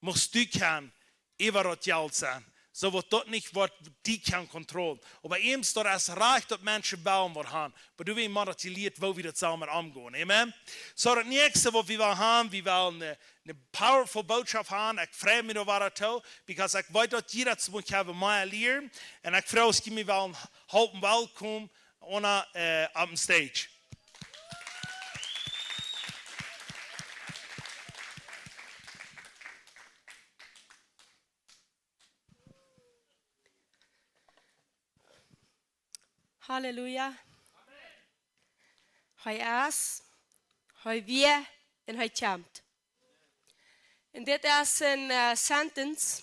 Muchst du kjennen äwa daut Jelt sennen, soo daut daut nich woat die kjennen kontrollieren. Oba eemol daut es rajcht, daut Menschen wellen waut haben. Oba du, wie motten daut jelieet, woo wie daut sellen omgonen. Amen. Soo, daut näakjste, waut wie wellen haben, wie wellen eene, eene powerful Botschaft haben. Ekj frei mie doa wada too, because ekj weet, daut jie daut mott haben mea lieren. Un ekj frei mie, aus jie mie wellen halpen welkom, unja, äh, opp dän Stage. Halleluja. Hee es, hee wia un hee kjemt. Un dit es een, äh, sentence,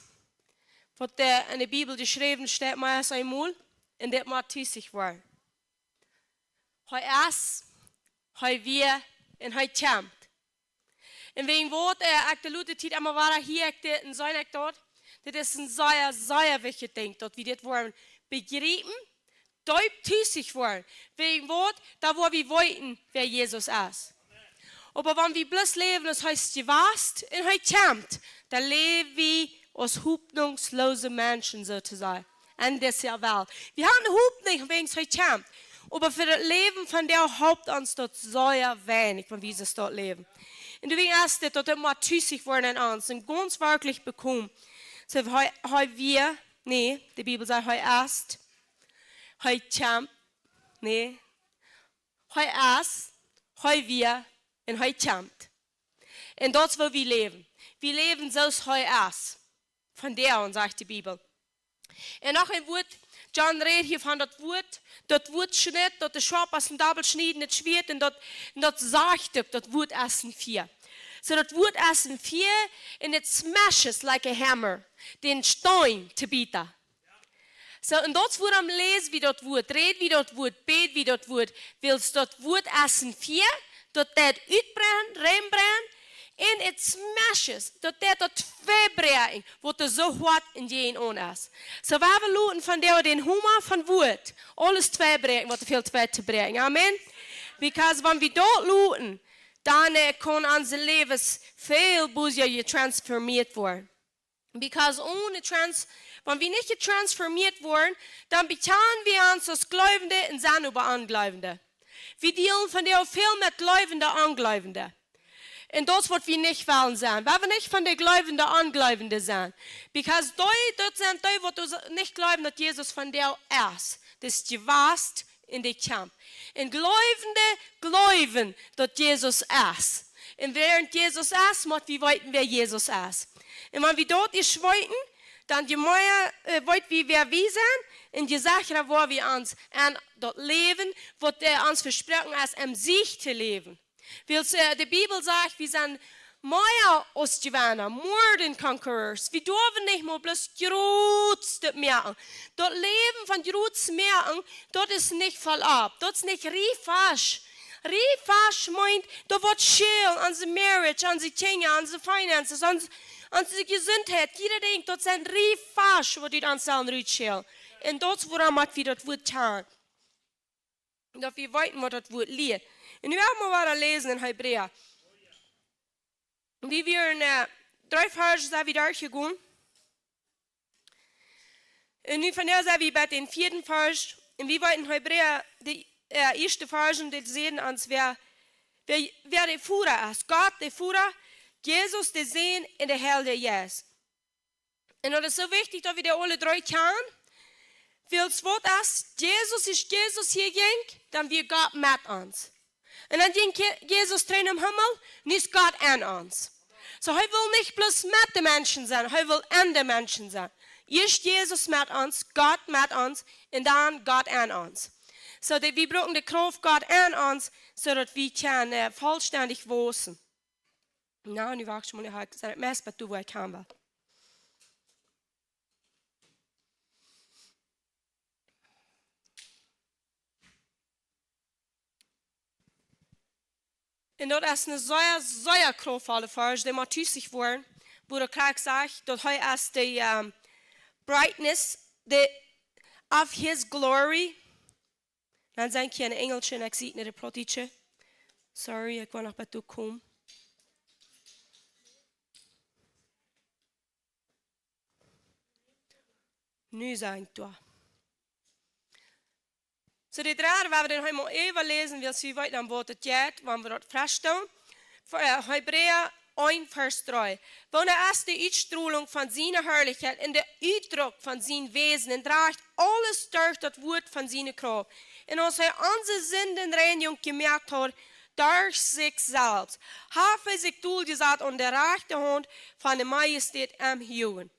waut, äh, enne Bibel jeschräwen steit, mea aus eemol, un dit mott tusich woaren. Hee es, hee wia un hee kjemt. Un wäajen waut, äh, ekj de latste Tiet emma wada hia, ekj dit un saj ekj daut, dit es een sea, sea wichtjet Dinkj, daut wie dit woaren bejriepen, deep tusich woaren. Wäajen waut, dan woa wie weeten, wäa Jesus es. Oba wan wie bloos läwen, aus hee es jewast un hee kjemt, dan läw wie aus hopninjsloose Menschen, soo to sajen, en dise Welt. Wie haben Hopninj, wäajen hee kjemt. Oba fa daut Läwen von vondoag halpt ons daut sea weinich, wan wie soo doa läwen. Un doawäajen es dit, daut et mott tusich woaren en ons, un gaunz werkjlich bekomen. Soo, hee, hee wia, nä, de Bibel sajcht, hee es, hee kjemt, nä, hee es, hee wia un hee kjemt. Un daut es, woo wie läwen. Wie läwen soo aus hee es. Von doa aun, sajcht de Bibel. Un noch een Wuat, John rät hia von daut Wuat, daut Wuat schnitt, daut es schoap aus een dobbelschniedendet Schwieet, un daut, un daut sajcht uk, daut Wuat es een Fia. Soo, daut Wuat es een Fia, and it smashes like a hammer, dän Steen to bieten. Soo, un daut es wuarom läs wie daut Wuat, räd wie daut Wuat, bäd wie daut Wuat, wiels daut Wuat es een Fia, daut deit utbrennen, reinbrennen, and it smashes, daut deit daut tweibräakjen, waut doa soo hoat enjäajen aun es. Soo, wie haben loten von doa dän Homa von Wuat, aules tweibräakjen, waut doa fält tweitobräakjen. Amen. Because wan wie daut loten, dan, äh, kaun onse Läwes väl bosja jetransformieet woaren. Because one trans-, wan wie nich jetransformieet woaren, dan bekjanen wie ons aus Gleubende un sent oba Onjleubende. Wie dealen vondoag väl met Gleubende, Onjleubende. Un daut es waut wie nich wellen sennen. Wie wellen nich von de Gleubende Onjleubende sennen. Because dee, daut sent dee, waut doa nich jleewen, daut Jesus vondoag es. Daut es jewast un dee kjemt. Un Gleubende jleewen, daut Jesus es. Un wäarent Jesus es, mott wie weeten, wäa Jesus es. Un wan wie daut ieescht weeten, dan je mea, äh, weet wie, wäa wie sent, un je secha woa wie ons aun daut Läwen, waut, äh, ons vesproaken es, em Siech to läwen. Wiels, äh, de Bibel sajcht, wie sent mea aus Jewenna, more than conquerors. Wie derwen nich mol bloos Jrootstet moaken. Daut Läwen von Jrootstet moaken, daut es nich voll opp. Daut es nich riek woaren. Riek woaren meent, daut woat schwäa, onse Marriage, onse Kjinja, onse Finances, onse, onse Jesuntheit. Jieda Dinkj, daut sent riek woaren, waut wie ons sellen rutschälen. Un daut es wuarom wie daut Wuat kjanen. Daut wie weeten, waut daut Wuat lieet. Un nu woa wie mol wada läsen en Hebräa. Wie wieren, äh, dree Varsch sent wie derchjegonen. Un nu von doa sent wie bie dän vieeden Varsch. Un wie weeten, Hebräa, de, äh, ieeschte Varsch, dee sajen ons, wäa, wäa, wäa de Voda es. Gott, de Voda, Jesus, de Sän un de Heilje Jeist. Un daut es soo wichtich, daut wie dee aule dree kjanen. Wiels waut es, Jesus es, Jesus hia jinkj, dan wia Gott met ons. Un dan jinkj Je-, Jesus trigj nom Himmel, nu es Gott en ons. Soo, hee well nich bloos met de Menschen sennen, hee well en de Menschen sennen. Ieescht Jesus met ons, Gott met ons, un dan Gott en ons. Soo, daut wie brucken de Krauft Gott en ons, soo daut wie kjennen, äh, vollstendich wausen. Na, nu wacht mol, nu hab ekj, sent ekj meist bie doa, wua ekj han well. Un daut es een sea, sea kraftvolla Varsch, dee mott tusich woaren, wua de Kjoakj sajcht, daut hee es de, ähm, brightness, de, of his glory. Dan sie ekj hia en Enjlisch un ekj sie nich de Plautdietsche. Sorry, ekj woa noch bie doa komen. Nu sie ekj doa. Soo, de dredde, woa wie dan eemol äwaläsen, wiels wie weeten, om waut et jeit, wan wie daut faststalen. Fe-, äh, Hebräa eent, Varsch dree. Woona es de Utstrolunk von siene Harlichkjeit un de Utdruck von sien Wäsen un drajcht aules derch daut Wuat von siene Krauft. Un aus hee onse Sindenreinjunk jemoakt haud, derch sikj selfst, haft hee sikj doljesat aun de rajchte Haunt von de Majestät em Himmel.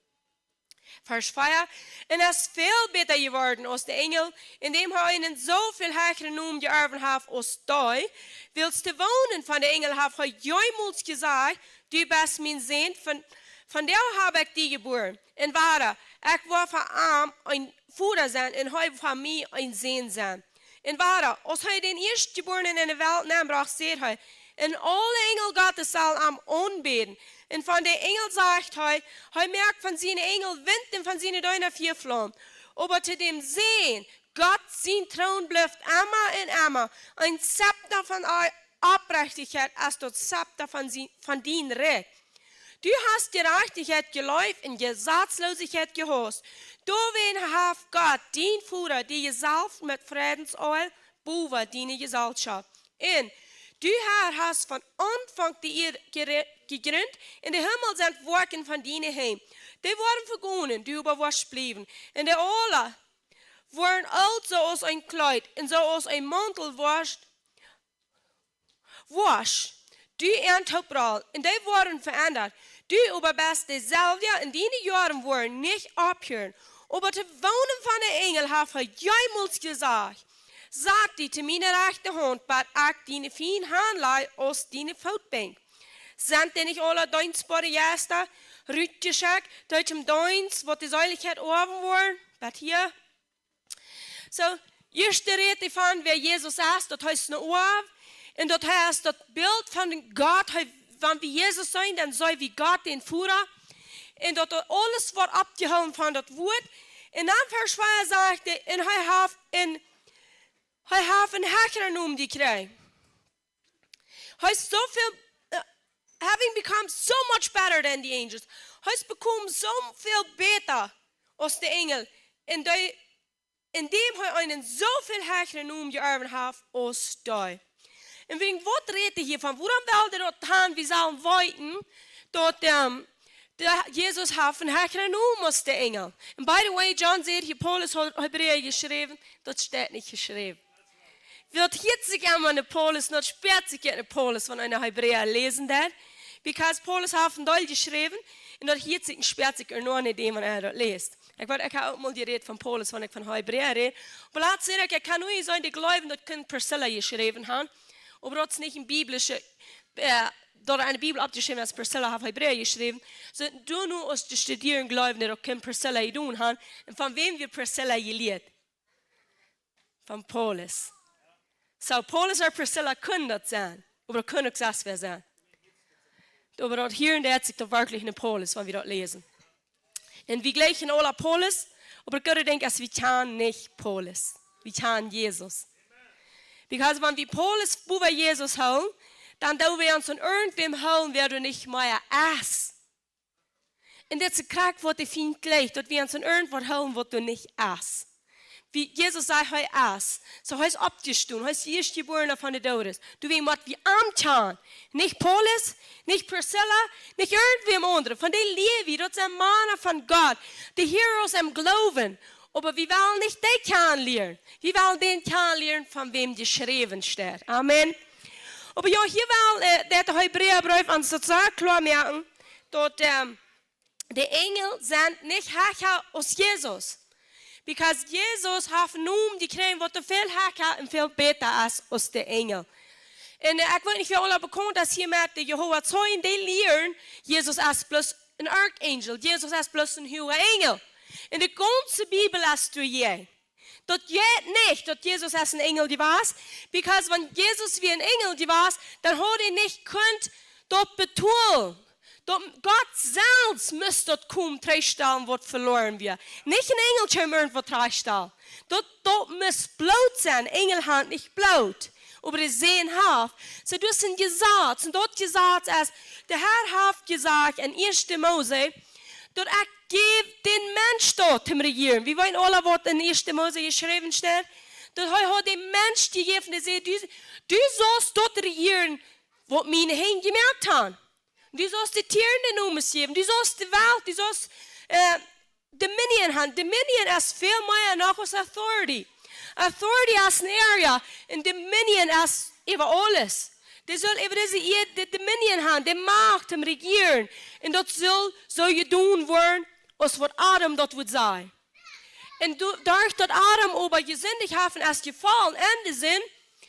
Varsch vea. Un es väl bäta jeworden aus de Enjel, endäm hee eenen soo väl hecheren Nomen jeorwen haft aus dee, wiels de Woonen von de Enjel haft hee jemols jesajcht: "Du best mien Sän, von, vondoag hab ekj die jebuaren." Un wada: "Ekj woa fa am een Voda sennen un hee fa mie een Sän sennen." Un wada: "Aus hee dän Ieeschtjebuarnen en de Welt nenbrocht, säd hee: 'Un aule Enjel Gottes sellen am aunbäden.' Un von de Enjel sajcht hee: 'Hee moakt von siene Enjel Wint un von siene Deena Fiaflaum.' Oba to däm Sän, Gott sien Troon blift emma un emma. Een Zepta von Ei-, Oprechtichkjeit es daut Zepta von sien, von dien Rikj. Du hast Jerajchtichkjeit jeleeft un Jesatzloosichkjeit jehaust. Doawäajen haft Gott, dien Voda, die jesalft met Freidenseel bowa diene Jeselschoft. Un du, Herr, hast von Aunfank de Ieed jere-, jejrint, un de Himmel sent Woakjen von diene Henj. Dee woaren vegonen, du oba woascht bliewen. Un dee aula woaren oolt soo aus een Kjleet, un soo aus een Mauntel woascht, woascht du an toop rollen, un dee woaren veendat. Du oba best deselwja, un diene Joaren woaren nich opphieren. Oba to de Woonen von de Enjel haft hee jemols jesajcht: 'Sat die to miene rajchte Haunt, bat ekj diene Fiend hanlaj aus diene Footbenkj.' Sent dee nich aula deenstboare Jeista, rutjeschekjt, dee toom Deenst, waut de Seelichkjeit oawen woaren?" Bat hia. Soo, ieescht rät hee von, wäa Jesus es, daut hee es een Oaw, un daut hee es daut Bilt von Gott. Hee, wan wie Jesus seenen, dan seenen wie Gott, dän Voda. Un daut doa aules woat oppjehoolen von daut Wuat. Un dan Varsch vea sajcht hee, un hee haft een, hee haft een hecheren Nomen jekjräajen. Hee es soo väl, äh, having become so much better than the angels. Hee es bekomen soo väl bäta aus de Enjel. Un dee, endäm hee eenen soo väl hecheren Nomen jeorwen haft aus dee. Un wäajen waut rät hee hia von? Wuarom well hee daut han? Wie sellen weeten daut, ähm, de Jesus haft een hecheren Nomen aus de Enjel. And by the way, John sajcht hia, Paulus haud Hebräa jeschräwen, daut steit nich jeschräwen. Wiels hia sikj emma een Paulus, daut spieet sikj een Paulus, wan eena Hebräa läsen deit. Because Paulus haft een Deel jeschräwen, un daut hieet sikj un spieet sikj ea noch nich dän, wan eena daut läst. Ekj weet, ekj hab uk mol jerät von Paulus, wan ekj von Hebräa räd. Oba latst säd ekj, ekj kaun nu seenen, dee jleewen, daut kunn Priscilla jeschräwen haben. Oba daut es nich een biblische, äh, daut enne Bibel oppjeschräwen es, Priscilla haft Hebräa jeschräwen. Soo, doo nu aus dee studieren jleewen, daut kunn Priscilla jedonen haben. Un von wäm wort Priscilla jelieet? Von Paulus. Soo, Paulus un Priscilla kunnen daut sennen. Oba daut kunn uk selfst wäa sennen. Oba daut hia un doa haft sikj daut werkjlich en Paulus, wan wie daut läsen. Un wie jlikjen aula Paulus, oba ekj denkj, aus wie kjanen nich Paulus. Wie kjanen Jesus. Because wan wie Paulus bowa Jesus hoolen, dan doo wie ons aun irjentwäm hoolen, wäa doa nich mea es. Un dit es krakjt waut de Fient jleicht, daut wie ons aun irjentwaut hoolen, waut doa nich es. Wie Jesus säd, hee es. Soo, hee es oppjestonen, hee es de Ieeschtjebuarna von de Doodes. Doawäajen mott wie am kjanen. Nich Paulus, nich Priscilla, nich irjentwäm aundren. Von dee lia wie, daut sent Mana von Gott. De Heroes em Gloowen. Oba wie wellen nich dee kjanen lieren. Wie wellen dän kjanen lieren, von wäm jeschräwen steit. Amen. Oba jo, hia well, äh, de Hebräabreef ons daut sea kloa moaken, daut, ähm, de Enjel sent nich hecha aus Jesus. Because Jesus haft een Nomen jekjräajen, waut väl hecha un väl bäta es aus de Enjel. Un, äh, ekj weet nich, wäa aula bekaunt es hia met de Jehowa Zeijen, dee lieren, Jesus es bloos een Archangel, Jesus es bloos een huaga Enjel. Un de gaunze Bibel es doa hia. Daut jeit nich, daut Jesus es een Enjel jewast, because wan Jesus wia een Enjel jewast, dan haud hee nich kunt daut betolen. Daut Gott selfst must daut komen trigjstalen, waut veloaren wia. Nich een Enjel kjeem irjentwaut trigjstalen. Daut, daut must Bloot sennen. Enjel haben nich Bloot. Oba de Sän haft. Soo, daut es een Jesaz. Un daut Jesaz es, de Herr haft jesajcht en Ieeschte Mose, daut ekj jäw dän Mensch daut toom rejieren. Wie weeten aula, waut en Ieeschte Mose jeschräwen steit. Daut hee haud dän Mensch jejäft un dee säd, du, du saust daut rejieren, waut miene Henj jemoakt haben. Du saust de Tieren de Nomes jäwen. Du saust de Welt, du saust, äh, Dominion haben. Dominion es väl mea noch aus authority. Authority es een area un dominion es äwa aules. Dee saul äwa dise Ieed de Dominion haben, de Macht toom rejieren. Un daut saul soo jedonen woaren, aus waut Adam daut wudd sajen. Un doa, doaderch daut Adam oba jesindicht haft un es jefollen en de Sind,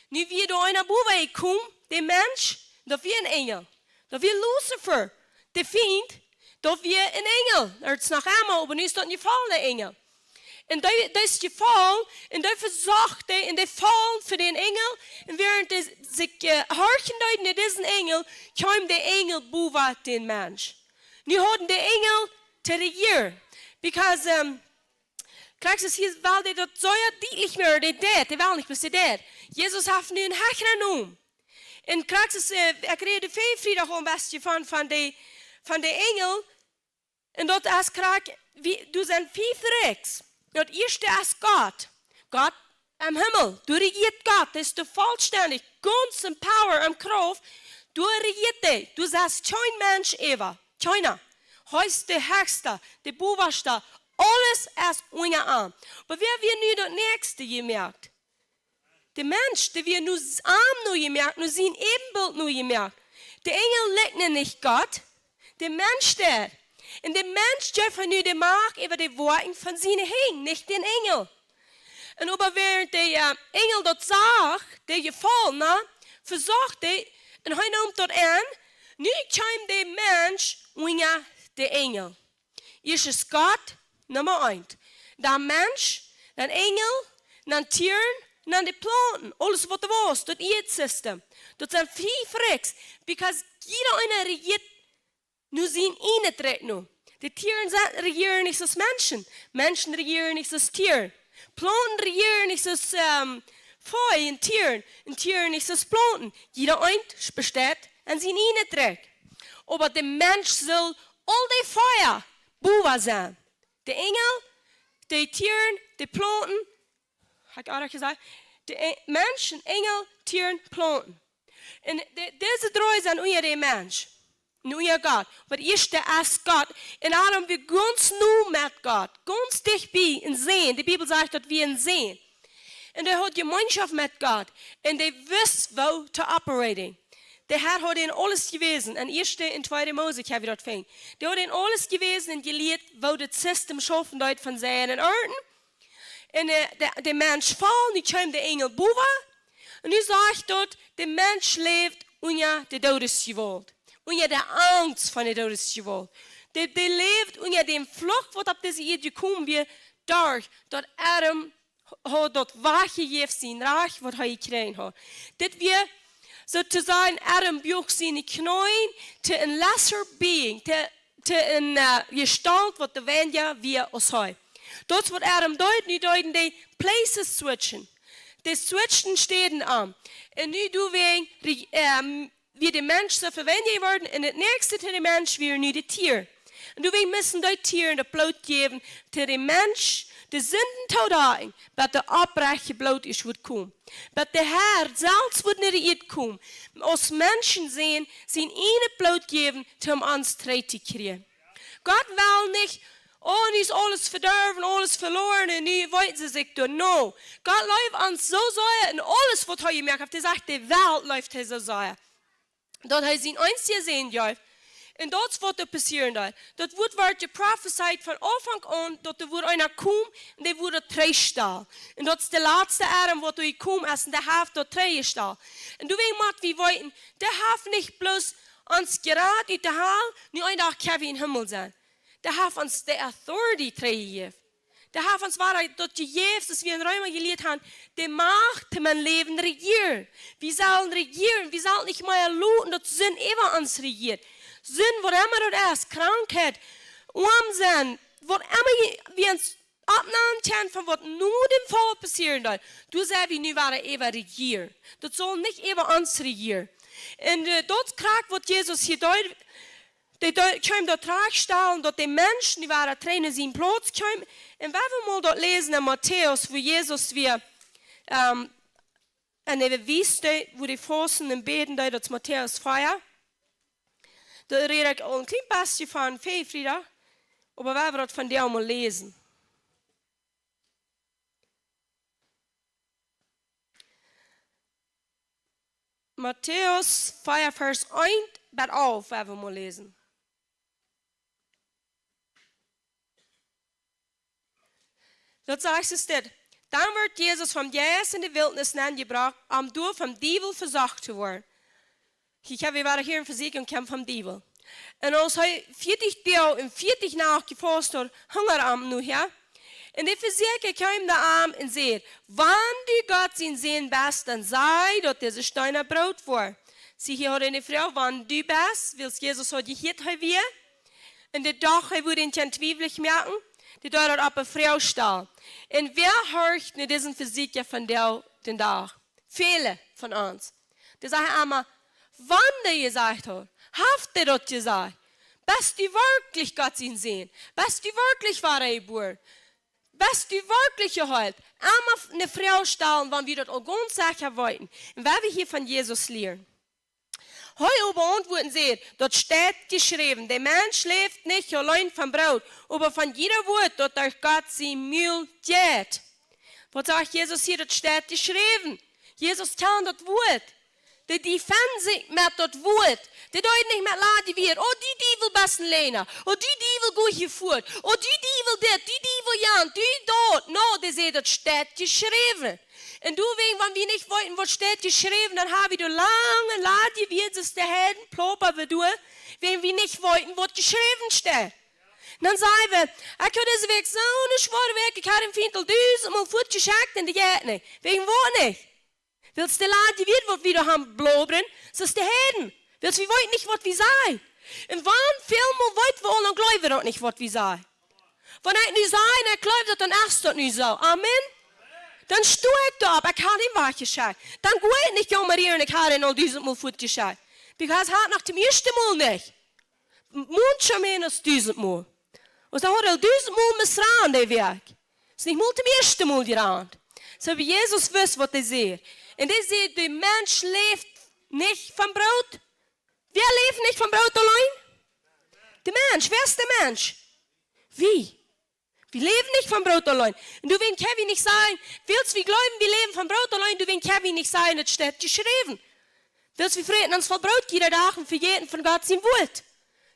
nu wia doa eena bowa jekomen, de Mensch, daut wia een Enjel. Daut wia Luzifer, de Fient, daut wia een Enjel. Daut es noch emma, oba nu es daut een jefollna Enjel. Un dee, dee es jefollen, un dee vesocht dee, un dee foll fa dän Enjel, un wäarent dee sikj, äh, horchen deeden no disen Enjel, kjeem de Enjel bowa dän Mensch. Nu hauden de Enjel to rejieren. Because, ähm, Christus hia well dee daut soo dietlich moaken, dee deed, dee well nich, waut dee deed. Jesus haft nu een hecheren Nomen. Un Christus, äh, ekj räd de Frie-, Friedach aul een bät von, von de, von de Enjel. Un daut es krakjt, wie, doa sent fief Rikjs. Daut ieeschte es Gott. Gott em Himmel. Doa rejieet Gott. Dee es de vollstendich, gaunz en power, en Krauft. Doa rejieet hee. Doa es kjeen Mensch äwa. Kjeena. Hee es de Hechsta, de Bowasta. Aules es unja am. Oba wäa wia nu daut näakjste jemoakt? De Mensch, dee wia no s-, am no jemoakt, no sien Äwenbilt no jemoakt. De Enjel likjnen nich Gott, de Mensch deed. Un de Mensch jeef hee nu de Macht äwa de Woakjen von siene Henj, nich dän Enjel. Un oba wäarent de, äh, Enjel daut sach, de Jefollna, vesocht dee, un hee neem daut aun, nu kjeem de Mensch unja de Enjel. Ieescht es Gott, Numma eent. Dan Mensch, dan Enjel, dan Tieren, dan de Plaunten. Aules waut doa wia, daut Ieedsystem. Daut sent fief Rikjs, because jieda eena rejieet no sien ieejnet Rikj no. De Tieren sent, rejieren nich soo aus Menschen. Menschen rejieren nich soo aus Tieren. Plaunten rejieren nich soo aus, ähm, Vejel un Tieren. Un Tieren nich soo aus Plaunten. Jieda eent besteit en sien ieejnet Rikj. Oba de Mensch saul aul dee vea bowa sennen. De Enjel, de Tieren, de Plaunten, hab ekj aul jesajcht, de E-, Menschen, Enjel, Tieren, Plaunten. Un de, dise dree sent unja de Mensch. Un unja Gott. Oba daut ieeschte es Gott. Un Adam wia gaunz no met Gott. Gaunz dicht bie, een Sän. De Bibel sajcht, daut wia een Sän. Un dee haud Jemeenschoft met Gott. Un dee wist, woo to operating. De Herr haud an aules jewäsen. En ieeschte un tweede Mose kjenn wie daut finjen. Dee haud an aules jewäsen un jelieet, woo daut System schaufen deed von seien un Arten. Un, äh, de, de Mensch foll, nu kjeem de Enjel bowen. Un nu sajcht daut, de Mensch läft unja de Doodesjewault. Unja de Angst von de Doodesjewault. Dee, dee läft unja dän Fluch, waut opp dise Ieed jekomen wia, derch daut Adam haud daut wajchjejäft sien Rajcht, waut hee jekjräajen haud. Dit wia, soo to sajen, Adam buach siene Kjneeen to een lesser being, to, to een, äh, Jestault, waut de weinja wia aus hee. Daut es waut Adam deed, nu deeden dee places switchen. Dee switchten Städen om. Un nu doawäajen, re-, ähm, wia de Mensch soo vewendelt worden, un daut näakjste to de Mensch wia nu de Tia. Un doawäajen musten dee Tiaren daut Bloot jäwen, to de Mensch de Sinden to dakjen, bat daut oprajchte Bloot es wudd komen. Bat de Herr selfst wudd no de Ieed komen, aus Menschensän, sien ieejnet Bloot jäwen, om ons trigj to kjrieen. Gott well nich, oh, nu es aules vedorwen, aules veloaren, un nu weeten see sikj doa. No. Gott leeft ons soo sea un aules, waut hee jemoakt haft. Hee sajcht, de Welt leeft hee soo sea, daut hee sien eensja Sän jeef. Un daut es waut doa passieren deed. Daut Wuat wort jeprofezeit von Aunfank aun, daut doa wudd eena komen un dee wudd daut trigjstalen. Un daut es de latste Adam, waut doa jekomen es, un dee haft daut trigjjestalt. Un doawäajen mott wie weeten, dee haft nich bloos ons jerat ut de Hal, nu een Dach kjenn wie em Himmel sennen. Dee haft ons de authority trigjjejäft. Dee haft ons wada daut jejäft, soo aus wie en Reema jelieet haben, de Macht, om mien Läwen rejieren. Wie sellen rejieren, wie sellen nich mea loten, daut Sind äwa ons rejieet. Sind, waut emma daut es, Krankheit, oam sennen, waut emma je-, wie ons oppnämen kjennen von waut no däm Faul passieren deed. Doa sent wie nu wada äwa rejieren. Daut saul nich äwa ons rejieren. Un, äh, daut es krakjt waut Jesus hia deed, dee dee-, kjeem daut trigjstalen, daut de Mensch nu wada trigj no sienen Plauz kjeem. Un wan wie mol daut läsen en Matäus, woo Jesus wia, ähm, enne Wieet, woo dee fausten un bäden deed, daut es Matäus vea. Doa räd ekj aul een kjlien bät von Frie-, Friedag, oba wan wie daut vondoag mol läsen. Matäus vea, Varsch eent bat alf, wan wie mol läsen. Daut sajcht soo dit. Dan wort Jesus vom Jeist enne Wiltnis nenjebrocht, om doa vom Diewel vesocht to woaren. Hia kjenn wie wada hieren, Vesieekjunk kjemt vom Diewel. Un aus hee vieetich Doag un vieetich Nacht jefaust haud, hungad am nu, jo? Un de Vesieekja kjeem no am un säd: "Wan du Gott sien Sän best, dan saj, daut dise Steena Broot woaren." See, hia haud eena jefroacht: "Wan du best?" Wiels Jesus haud jehieet, hee wia. Un dee docht, hee wudd am kjennen twiewlich moaken. Dee deed daut opp eene Froag stalen. Un wäa horcht no dise Vesieekja vondoag dän Dach? Väle von ons. Dee sajen emma, wan dee jesajcht haud, haft dee daut jesajcht? Best du werkjlich Gott sien Sän? Best du werkjlich wadajebuaren? Best du werkjlich jeheelt? Emma f-, eene Froag stalen, wan wie daut aul gaunz secha weeten. Un wan wie hia von Jesus lieren. Hee oba auntwuat un säd: "Daut steit jeschräwen, de Mensch läft nich auleen von Broot, oba von jieda Wuat, daut derch Gott sien Mul jeit." Waut sajcht Jesus hia? Daut steit jeschräwen. Jesus kjand daut Wuat. Dee, dee defend sikj met daut Wuat. Dee deed nich met ladje Wieed. "Oh, du Diewel, best een Läajna. Oh, du Diewel, go hia fuat. Oh, du Diewel dit, du Diewel jant, du daut." No, dee säd: "Daut steit jeschräwen." Un doawäajen, wan wie nich weeten, waut steit jeschräwen, dan ha wie doa lange ladje Wieed, soo aus de Heiden, plaupa wie doa, wan wie nich weeten, waut jeschräwen steit. Dan saj wie: "Ekj haud dise Wäakj soone schwoare Wäakj, ekj haud dän Fient aul dusentmol fuatjeschekjt un dee jeit nich." Wäajen waut nich? Wiels de ladje Wieed, waut wie doa han blaubren, soo aus de Heiden. Wiels wie weeten nich, waut wie sajen. Un wan väl mol weet wie aul, dan jleew wie uk nich, waut wie sajen. Wan ekj nu saj, un ekj jleew daut, dan es daut nu soo. Amen. Dan sto ekj doa opp, ekj ha dän wajchjeschekjt. Dan go ekj nich jaumren, ekj ha dän aul dusentmol fuatjeschekjt. Because hee haud noch toom ieeschten Mol nich. Mucho menos dusentmol. Aus hee haud aul dusentmol missrant, dee Wäakj. Es nich mol toom ieeschten Mol jerant. Soo, oba Jesus wist, waut hee säd. Un hee säd: "De Mensch läft nich von Broot." Wäa läft nich von Broot auleen? De Mensch. Wäa es de Mensch? Wie. Wie läwen nich von Broot auleen. Un doawäajen kjenn wie nich sajen, wiels wie jleewen, wie läwen von Broot auleen, doawäajen kjenn wie nich sajen, daut steit jeschräwen. Wiels wie fräten ons voll Broot jieda Dach un vejäten von Gott sien Wuat.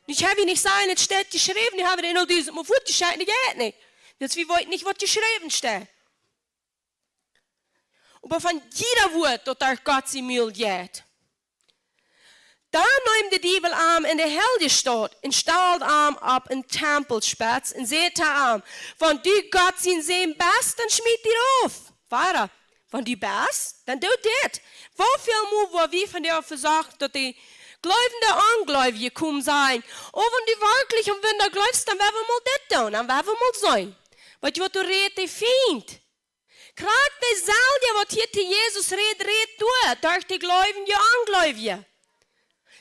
Nu kjenn wie nich sajen, et steit jeschräwen, nu hab wie dän aul dusent Mol fuatjeschekjt, dee jeit nich. Wiels wie weeten nich, waut jeschräwen steit. Oba von jieda Wuat, daut derch Gott sien Mul jeit. Dan neem de Diewel am en de heilje Staut un stald am opp een Tempelspetz un säd to am: "Wan du Gott sien Sän best, dan schmiet die rauf." Wada: "Wan du best, dan doo dit." Woo väl Mol woa wie von dee vesocht, daut de jleewende Onjleewje komen sajen: "Oh, wan du werkjlich aun Wunda jleefst, dan woa wie mol dit doonen, dan woa wie mol seenen." Weetst du, waut doa rät? De Fient. Krakjt deeselwja, waut hia to Jesus rät, rät doa derch de jleewende Onjleewje.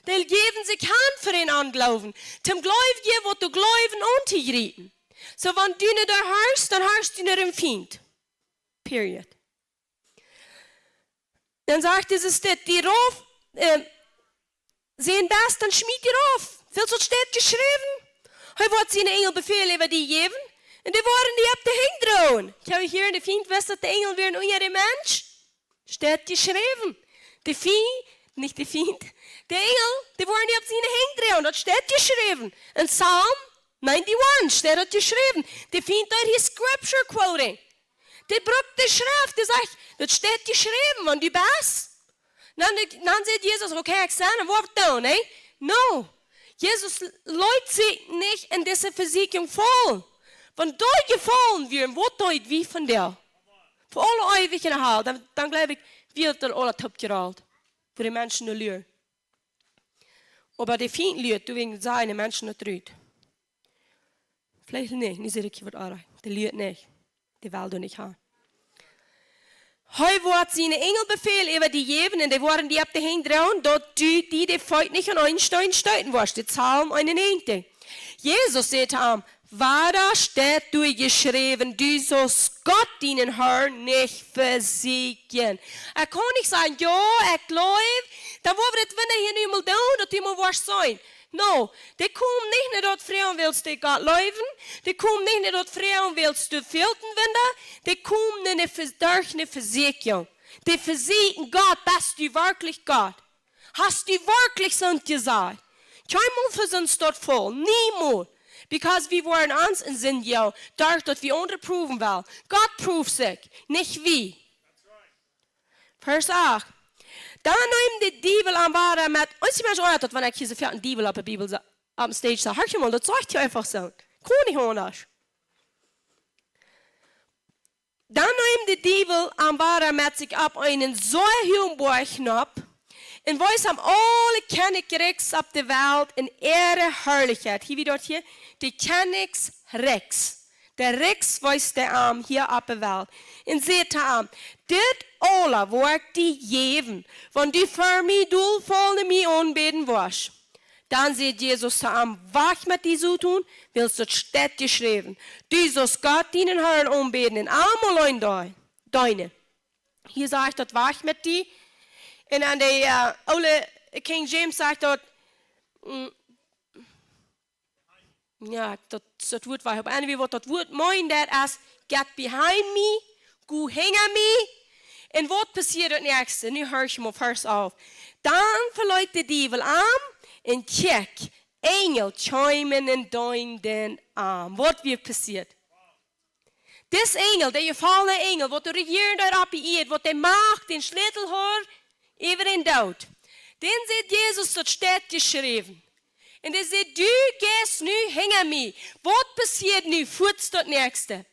Dee jäwen sikj han fa dän Onjloowen, dän Jleewjen, waut doa jleewen, auntojriepen. Soo, wan du nich doa horchst, dan horchst du no dän Fient. Period. Dan sajcht Jesus dit: "Wan du rauf, äh, Sän best, dan schmiet die rauf. Wiels daut steit jeschräwen. Hee woat siene Enjel Befäl äwa die jäwen, un dee woaren die opp de Henj droagen." Kjenn wie hia en de Fient wissen, daut de Enjel wieren unja dän Mensch? Steit jeschräwen. De Fient, nich de Fient, de Enjel, dee woaren die opp siene Henj droagen. Daut steit jeschräwen. En Psalm ninety-one steit daut jeschräwen. De Fient deed hia scripture quoting. Dee brukt de Schreft, dee sajcht: "Daut steit jeschräwen, wan du best." Dan, dan sajcht Jesus: "Okay, ekj sie, un waut dan, hä?" No. Jesus leet sikj nich en dise Vesieekjunk faulen. Wan dee jefaulen wieren, waut deed wie von dee? Fa aule eewich en de Hal. Dan, dan jleew ekj, wie hauden aula toop jerollt, woo de Menschen no luren. Oba de Fient luat, doawäajen sajen de Menschen daut rut. Veleicht nich, nu sie ekj waut oarich. Dee luat nich. Dee well doa nich han. Hee woat siene Enjel Befäl äwa die jäwen, un dee woaren die opp de Henj droagen, daut du die de Feet nich aun eenen Steen stoten woascht. De Psalm eenunnäajentich. Jesus säd to am: "Wada steit doa jeschräwen: Du saust Gott, dienen Herrn, nich vesieekjen." Ekj kaun nich sajen: "Jo, ekj jleew, dan woa wie daut Wunda hia nu mol doonen, daut du mol woascht seenen." No, dee komen nich no daut froagen, wiels dee Gott leewen. Dee komen nich no daut froagen, wiels du fält een Wunda. Dee komen no ne Ve-, derch ne Vesieekjunk. Dee vesieekjen Gott: "Best du werkjlich Gott? Hast du werkjlich soont jesajcht?" Kjeenmol vesieekjen see daut voll. Niemols. Because wie woaren ons en Sind, jo, derch daut wie aundre proowen wellen. Gott proowt sikj, nich wie. Varsch acht. Dan neem de Diewel am wada met, un see, Mensch, oh, daut, wan ekj hia soo väl een Diewel opp de Bibel sa-, opp de stage saj, horch mol, daut sajcht hia eefach soo. Kaun nich aundasch. Dan neem de Diewel am wada met sikj opp eenen sea hoogen Boajch nopp un wees am aule Kjennichrikjs opp de Welt un äare Harlichkjeit. Hia, wie daut hia, de Kjennichrikjs. De Rikjs wees hee am hia opp de Welt. Un säd to am: "Dit aula woa ekj die jäwen, wan du fa mie dol faulen un mie aunbäden woascht." Dan säd Jesus to am: "Wajch met die, Soton, wiels daut steit jeschräwen: Du saust Gott, dienen Herrn, aunbäden un am auleen dee-, deenen." Hia sajcht daut: "Wajch met die." Un aun de, äh, oole King James sajcht daut, mm, jo, daut, daut Wuat wajch. Oba anyway, waut daut Wuat meent, daut es: "Get behind me, go hinja mie." Un waut passieet daut näakjste? Nu horch mol, Varsch alf. Dan veleet de Diewel am un kjikj, Enjel kjeemen un deenden am. Waut wia passieet? Dis Enjel, de jefolne Enjel, waut doa rejieren deed opp de Ieed, waut de Macht, dän Schlätel haud äwa dän Doot. Dän säd Jesus: "Daut steit jeschräwen." Un dee säd: "Du jeist nu hinja mie." Waut passieet nu? Fuaz daut näakjste.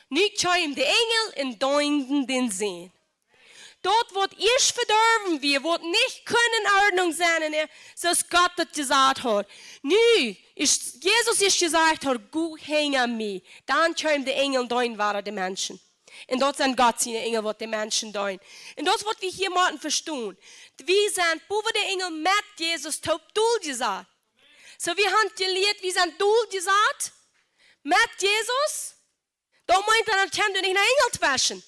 Nu kjeemen de Enjel un deenden dän Sän. Daut waut ieescht vedorwen wia, waut nich kunn en Ordnunk sennen, soo aus Gott daut jesajcht haud. Nu es, Jesus es jesajcht haud: "Go hinja mie." Dan kjeemen de Enjel un deenden wada de Menschen. Un daut sent Gott siene Enjel, waut de Menschen deenen. Un daut es waut wie hia motten vestonen. Wie sent bowa de Enjel met Jesus toop dol jesat. Soo, wie haben jelieet, wie sent dol jesat met Jesus. Daut meent dan, daut kjemt doa nich een Enjel tweschen.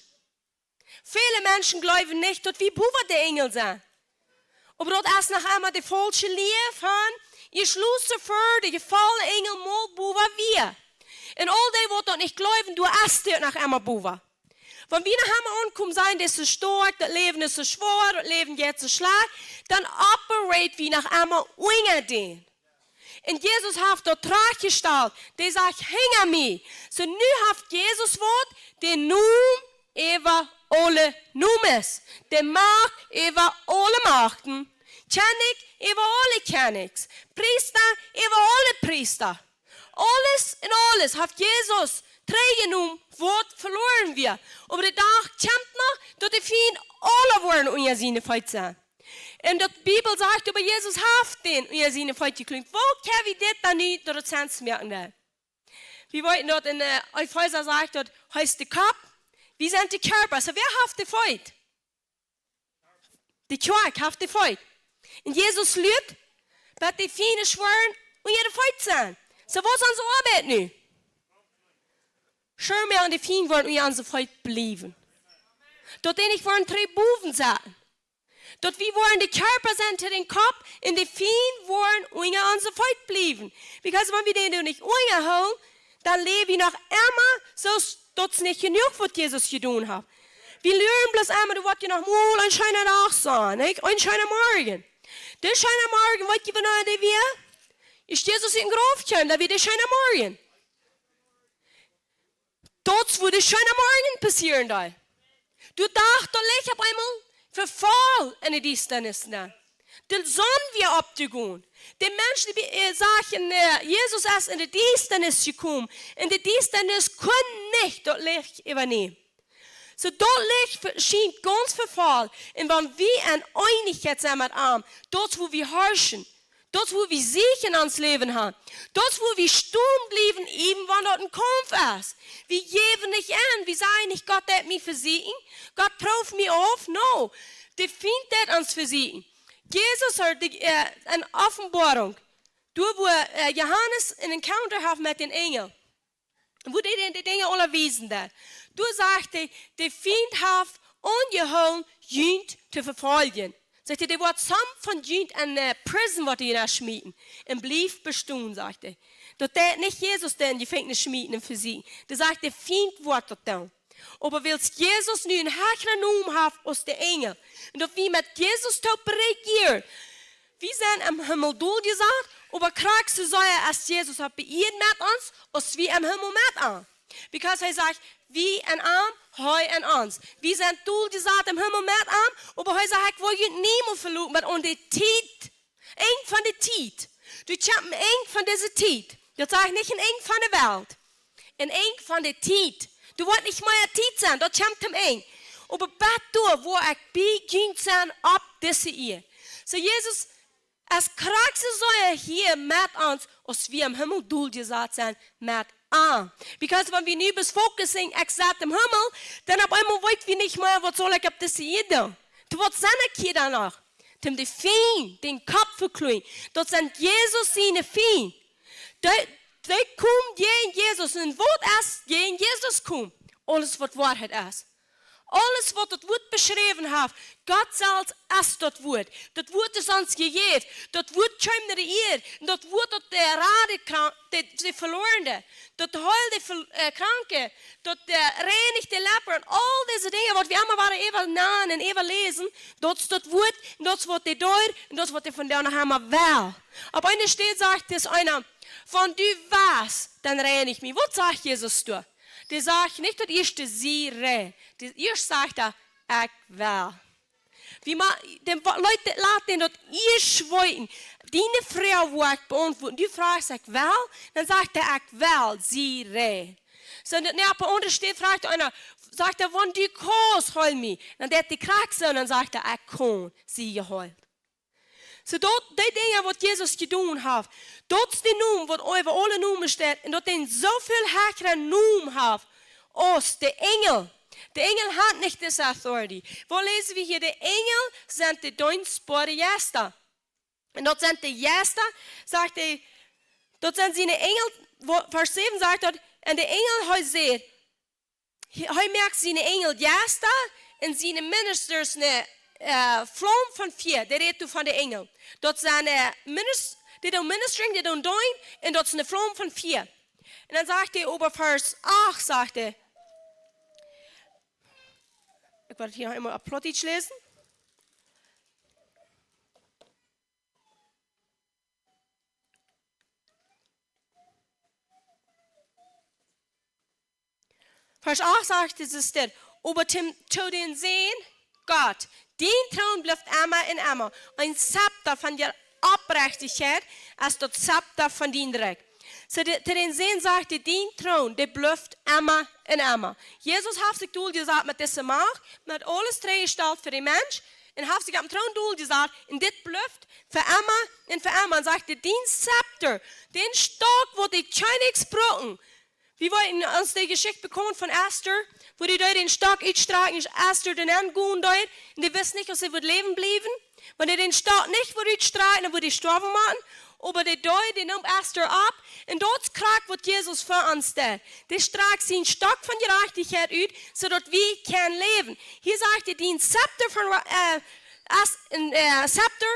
Väle Menschen jleewen nich, daut wie bowa de Enjel sent. Oba daut es noch emma de faulsche Lia von, es Luzifer, de jefolne Enjel, mol bowa wia. Un aul dee, waut daut nich jleewen, doa es dee noch emma bowa. Wan wie noch emma aunkomen sajen, daut es soo stoakj, daut Läwen es soo schwoa, daut Läwen jeit soo schlajcht, dan operate wie noch emma unja dän. Un Jesus haft daut trajchtjestalt. Dee sajcht: "Hinja mie." Soo, nu haft Jesus waut, de Nomen äwa aule Nomes, de Macht äwa aule Machten, Kjennich äwa aule Kjennichs, Priesta äwa aule Priesta. Aules un aules haft Jesus trigjjenomen, waut veloaren wia. Oba de Dach kjemt noch, daut de Fiend aula woaren unja siene Feet sennen. Un daut Bibel sajcht, oba Jesus haft dän unja siene Feet jekloamt. Woo kjenn wie dit dan nu interessaunt moaken dan? Wie weeten daut en, äh, Efeesa sajcht daut, hee es de Kopp, wie sent de Kjarpa. Soo, wäa haft de Feet? De Kjoakj haft de Feet. Un Jesus lieet, daut de Fiend woat unja de Feet sennen. Soo, waut es onse Oabeit nu? Schirm aun, de Fiend woat unja onse Feet bliewen. Daut dee nich woaren trigj bowen sennen. Daut wie woaren de Kjarpa sennen to dän Kopp un de Fiend woat unja onse Feet bliewen. Because wan wie dän doa nich unjahoolen, dan läw wie noch emma soo, daut es nich jenuach, waut Jesus jedonen haft. Wie lieren bloos emma, daut woat je noch mol een scheena Dach sennen, nich? Een scheena Morjen. De scheena Morjen, weet jie, wanea dee wia? Aus Jesus ut dän Grauf kjeem, daut wia de scheena Morjen. Daut es, woo de scheena Morjen passieren deed. Dee Dach, daut leet opp eemol vefoll enne Diestanis nenn. De Sonn wia oppjegonen. De Menschen, dee, äh, sajen, äh, Jesus es enne Diestanis jekomen. Un de Diestanis kunn nich daut Licht äwanämen. Soo, daut Licht ve-, schient gaunz vefoll. Un wan wie en Eenichkjeit sent met am, daut es, woo wie horchen. Daut es, woo wie Sieg en ons Läwen haben. Daut es, woo wie stonen bliewen, even wan daut een Kaumf es. Wie jäwen nich en, wie sajen nich: "Gott deit mie vesieekjen, Gott prooft mie auf." No, de Fiend deit ons vesieekjen. Jesus haud de, äh, eene Openboarunk. Doa, woo, äh, Johanes een Encounter haud met dän Enjel. Woo dee dän de Dinja aula wiesen deed. Doa sajcht hee: "De Fiend haft aunjehoolen, junt to vefoljen." Sajcht hee: "Dee woat some von junt en, äh, prison woat hee nenn schmieten. Un bliewt bestonen", sajcht hee. Daut deit nich Jesus dee en Jefenkjnis schmieten un vesieekjen. Dee sajcht, de Fiend woat daut doonen. Oba wiels Jesus nu een hecheren Nomen haft aus de Enjel, un daut wie met Jesus toop rejieren, wie sent em Himmel doljesat, oba krakjt soo sea aus Jesus opp de Ieed met ons, aus wie em Himmel met am. Because hee sajcht, wie en am, hee en ons. Wie sent doljesat em Himmel met am, oba hee sajcht: "Ekj woa junt niemols veloten, bat aun de Tiet." Enj von de Tiet. Doa kjemt een Enj von dise Tiet. Daut sajcht nich een Enj von de Welt. Een Enj von de Tiet. Doa woat nich mea Tiet sennen. Daut kjemt toom Enj. Oba bat doa, woa ekj bie junt sennen opp dise Ieed. Soo, Jesus es krakjt soo sea hia met ons, aus wie em Himmel doljesat sent met am. Because wan wie nu bloos focussen, ekj sett em Himmel, dan opp eemol weet wie nich mea, waut saul ekj opp dise Ieed doonen? Too waut sie ekj hia dan noch? Toom de Fiend dän Kopp vekloagen. Daut sent Jesus siene Fiend. Dee, dee komen jäajen Jesus. Un waut es jäajen Jesus komen? Aules, waut Woarheit es. Aules, waut daut Wuat beschräwen haft. Gott selfst es daut Wuat. Daut Wuat es ons jejäft. Daut Wuat kjeem no de Ieed. Un daut Wuat, daut, äh, rad de Krank-, de, de Veloarne. Daut heelt de Ve-, äh, Kranke. Daut, äh, reinicht de Lepra. Un aul dise Dinja, waut wie emma wieren äwa nanen un äwa läsen, daut es daut Wuat, un daut es waut dee deed, un daut es waut dee vondoag noch emma well. Opp eene Städ sajcht dis eena: "Wan du west, dan reinich mie." Waut sajcht Jesus doa? Dee sajcht nich daut ieeschte: "Sie rein." Dee ieescht sajcht hee: "Ekj well." Wie ma-, dee wa-, Leute, lat dän daut ieescht weeten. Diene Froag woa ekj beauntwuaden. Du froagst: "Ekj well?" Dan sajcht hee: "Ekj well, sie rein." Soo, un daut, nä, opp eene aundre Städ froagt eena, sajcht hee: "Wan du kaust, heil mie." Dan deit dee krakjt soo, un dan sajcht hee: "Ekj kaun, sie jeheelt." Soo, daut, dee Dinja, waut Jesus jedonen haft, daut es de Nomen, waut äwa aule Nomen steit, un daut dee soo väl hecheren Nomen haft aus de Enjel. De Enjel haft nich dise authority. Waut läsen wie hia? De Enjel sent de deenstboare Jeista. Un daut sent de Jeista, sajcht hee, daut sent siene Enjel, woo, Varsch säwen sajcht daut: "Un de Enjel, hee sajcht, hee, hee moakt siene Enjel Jeista un siene ministers eene, äh, Flaum von Fia." Dee rät doa von de Enjel. Daut sent, äh, minis-, dee doonen ministering, dee doonen deenen, un daut es eene Flaum von Fia. Un dan sajcht hee äwa Varsch acht, sajcht hee, Woa ekj hia noch eemol opp Plautdietsch läsen. Varsch acht sajcht et, es dit: Oba to, to dän Sän, Gott, dien Troon blift emma un emma. Een Zepter von Jerajchtichkjeit es daut Zepter von dien Rikj. Soo, de, to dän Sän sajcht et, dien Troon, dee blift emma un emma. Jesus haft sikj doljesat met dise Macht, met aules trigjjestalt fa dän Mensch, un haft sikj oppem Troon doljesat, un dit blift fa emma un fa emma. Un sajcht et, dien Zepter, dän Stock, waut de Kjennichs brucken, wie weeten, ons de Jeschicht bekaunt von Ester, woo dee doa dän Stock utstrakjen, Ester doa nenn gonen deed, un dee wist nich, aus see wudd läwen bliewen. Wan dee dän Stock nich wudd utstrakjen, dan wudd dee stoawen motten. Oba dee deed, dee neem Ester opp. Un daut es krakjt, waut Jesus fa ons deed. Dee strakjt sienen Stock von Jerajchtichkjeit ut, soo daut wie kjennen läwen. Hia sajcht et, dien Zepter von, äh, es een, äh, Zepter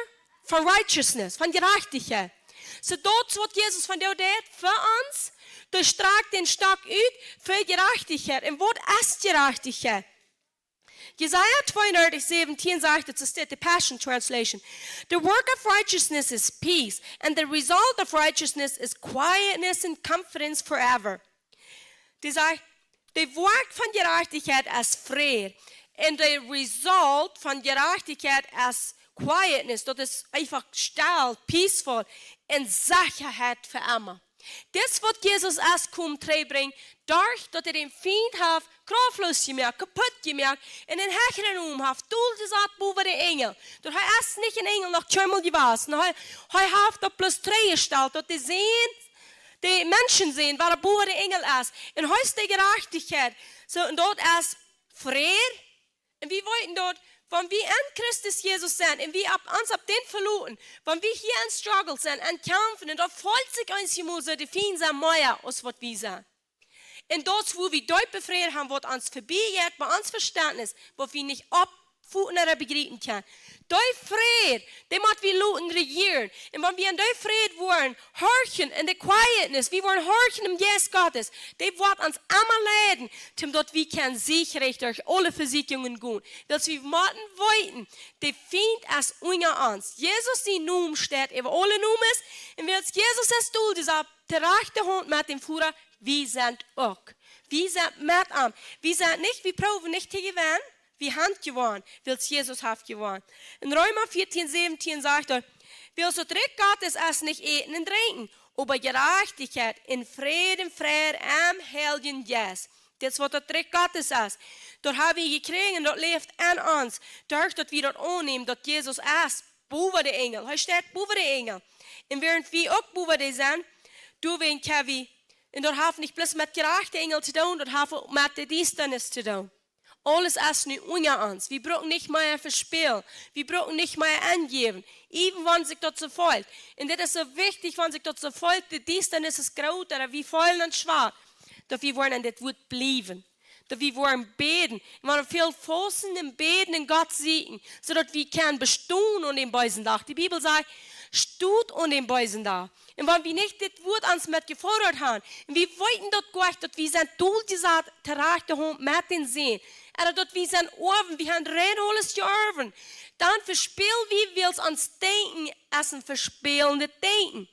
von righteousness, von Jerajchtichkjeit. Soo daut es, waut Jesus vondoag deed fa ons, dee strakjt dän Stock ut fa Jerajchtichkjeit. Un waut es Jerajchtichkjeit? Jesaja tweeundartich säwentieen sajcht et, es dit de Passion Translation: The work of righteousness is peace, and the result of righteousness is quietness and confidence forever. Dee sajcht, de Woakj von Jerajchtichkjeit es Fräd. Un de result von Jerajchtichkjeit es quietness. Daut es eefach stell, peaceful, un Sechaheit fa emma. Dit es, waut Jesus es komen trigjbrinjen, doaderch daut hee dän Fient haft kraftlos jemoakt, kaput jemoakt, un een hecheren Nomen haft, doljesat bowa de Enjel. Daut hee es nich een Enjel, noch kjeenmol jewast. Un hee, hee haft daut bloos trigjjestalt, daut de Sän, de Menschensän, wada bowa de Enjel es. Un hee es de Jerajchtichkjeit. Soo, un daut es Fräd. Un wie weeten daut, wan wie en Christus Jesus sent un wie opp, ons opp dän veloten, wan wie hia en struggle sent, en kjamfen, un daut feelt sikj eenjemol soo, de Fient sent mea aus waut wie sent. Un daut es, wua wie dee Fräd haben, waut ons verbie jeit, bie ons Vestentnis, waut wie nich oppfoten ooda bejriepen kjennen. Dee Fräd, dee mott wie loten rejieren. Un wan wie en dee Fräd woaren horchen, en de quietness, wie woaren horchen em Jeist Gottes, dee woat ons emma leiden, toom daut wie kjennen siegreich derch aule Vesieekjungen gonen. Wiels wie motten weeten, de Fient es unja ons. Jesus sien Nomen steit äwa aule Nomes. Un wiels Jesus es doa, dee es opp de rajchte Haunt met däm Voda, wie sent uk. Wie sent met am. Wie sent nich, wie proowen nich to jewennen. Wie haben jewonnen, wiels Jesus haft jewonnen. En Reema vieetieen säwentieen sajcht et: Wiels daut Rikj Gottes es nich Äten un Drinkjen, oba Jerajchtichkjeit un Fräd un Freid em Heiljen Jeist. Dit es, waut daut Rikj Gottes es. Daut haben wie jekjräajen, daut läft en ons, doaderch daut wie daut aunnämen, daut Jesus es bowa de Enjel. Hee steit bowa de Enjel. Un wäarent wie uk bowa dee sent, doawäajen kjenn wie, un daut haft nich bloos met jerajchte Enjel to doonen, daut haft uk met de Diestanis to doonen. Aules es nu unja ons. Wie brucken nich mea vespälen. Wie brucken nich mea aunjäwen. Even wan sikj daut soo feelt. Un dit es soo wichtich, wan sikj daut soo feelt, de Diestanis es groot, ooda wie feelen ons schwak. Daut wie woaren en dit Wuat bliewen. Daut wie woaren bäden. Un wie woaren väl fausten un bäden un Gott sieekjen, soo daut wie kjennen bestonen aun dän beesen Dach. De Bibel sajcht, stot aun dän beesen Dach. Un wan wie nich dit Wuat ons met jefodat haben, un wie weeten daut goot, daut wie sent doljesat, to rajchte Haunt met dän Sän, ooda daut wie sent Oawen, wie haben rein aules jeorwen, dan vespäl wie, wiels ons Denkjen es een vespälnet Denkjen.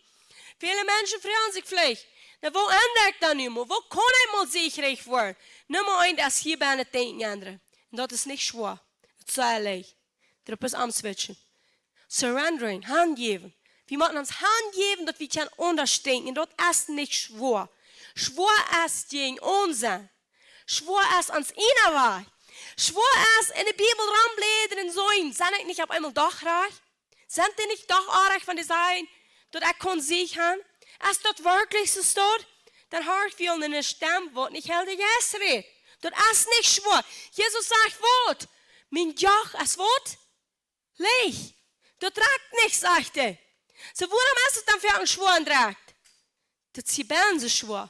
Väle Menschen froagen sikj veleicht: Na, woo enn ekj dan nu mol? Woo kaun ekj mol siegreich woaren? Numma eent es hia bie daut Denkjen endren. Un daut es nich schwoa. Daut es sea leicht. Doa bloos omswitchen. Surrendering, hanjäwen. Wie motten ons hanjäwen, daut wie kjennen aundasch denkjen. Daut es nich schwoa. Schwoa es jäajen aun sennen. Schwoa es ons ieejna Wajch. Schwoa es en de Bibel rombläden un seenen: Sent ekj nich opp eemol doch rajcht? Sent dee nich doch oajch, wan dee sajen, daut ekj kaun Siech han? Es daut werkjlich soo? Dan horch wie aun eene Stemm, waut nich Heilja Jeist rät. Daut es nich schwoa. Jesus sajcht waut? Mien Joch es waut? Leicht. Daut drekjt nich, sajcht hee. Soo, wuarom es et dan fa ons schwoa un drekjt? Daut es hia bie soo schwoa.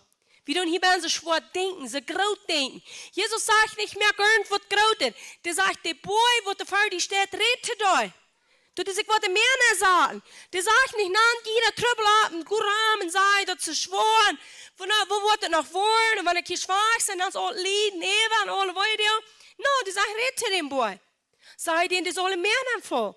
Wie doonen hia bie soo schwoa denkjen, soo groot denkjen. Jesus sajcht nich mea irjent waut Grootet. Dee sajcht, de Boaj, waut doa ver die steit, rät to die. Daut es uk waut de Mana sajen. Dee sajcht nich: Na, jie, dee Trubbel opp un go rom un saj, daut es schwoa. Un woo, woo woat et noch woaren? Un wan ekj hia schwak sie, dan es aul Lieden, äwa un aule Weedoag. No, dee sajcht: Rät to dän Boajch. Sajcht dän, dee saul mea aunfangen.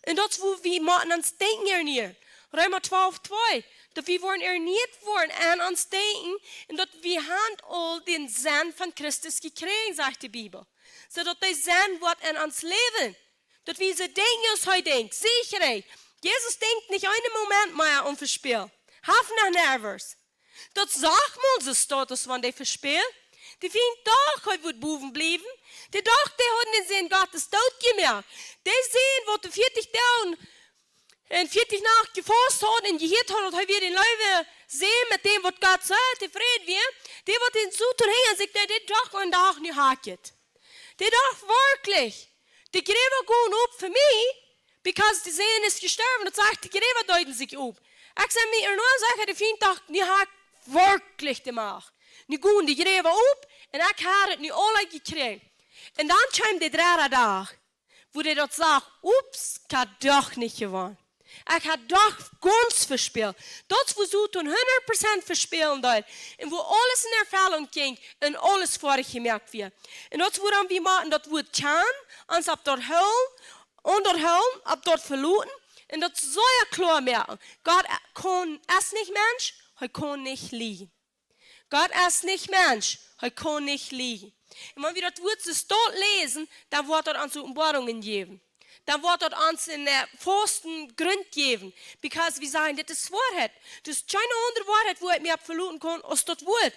Un daut es, woo wie motten ons Denkjen ernieen. Reema twalf twee, daut wie woaren ernieet woaren aun ons Denkjen un daut wie haben aul dän Senn von Christus jekjräajen, sajcht de Bibel. Soo daut de Senn woat en ons läwen. Daut wie soo denkjen aus hee denkjt, secha. Jesus denkjt nich eenen Moment mea aun vespälen. Haft noch nervous. Daut sach mol soo Status, wan dee vespält. Dee finjt doch, hee woat bowen bliewen. Dee docht, dee hauden dän Sän Gottes doot jemoakt. Dee Sän, waut de vieetich Doag un vieetich Nacht jefaust haud un jehieet haud, daut hee wia dän leewen Sän met däm, waut Gott säd, tofräd wia. Dee, waut dän Soton hinja sikj, dee, dee docht eenen Dach, nu hab ekj et. Dee docht werkjlich, de Jräwa gonen op fa mie, because de Sän es jestorwen, daut sajcht, de Jräwa deeden sikj op. Ekj saj mie, un dan sajcht de Fient, docht, nu hab ekj werkjlich de Macht. Nu gonen de Jräwa op un ekj hab et nu aula jekjräajen. Un dan kjeem de dredde Dach, wua dee daut sach: Ups, ekj hab doch nich jewonnen. Ekj hab doch gaunz vespält. Daut es, woo Soton hundat Prozent vespälen deed. Un wua aules en Erfellunk jinkj un aules foadich jemoakt wia. Un daut es, wuarom wie motten daut Wuat kjanen, ons opp daut hoolen, aun daut hoolen, opp daut veloten. Un daut sea kloa moaken. Gott kaun, es nich Mensch, hee kaun nich lieejen. Gott es nich Mensch, hee kaun nich lieejen. Un wan wie daut Wuat soo stolt läsen, dan woat daut ons Openboarungen jäwen. Dan woat daut ons een, äh, fasten Grunt jäwen. Because wie sajen, dit es Woarheit. Daut es kjeene aundre Woarheit, wua ekj mie opp veloten kaun, aus daut Wuat.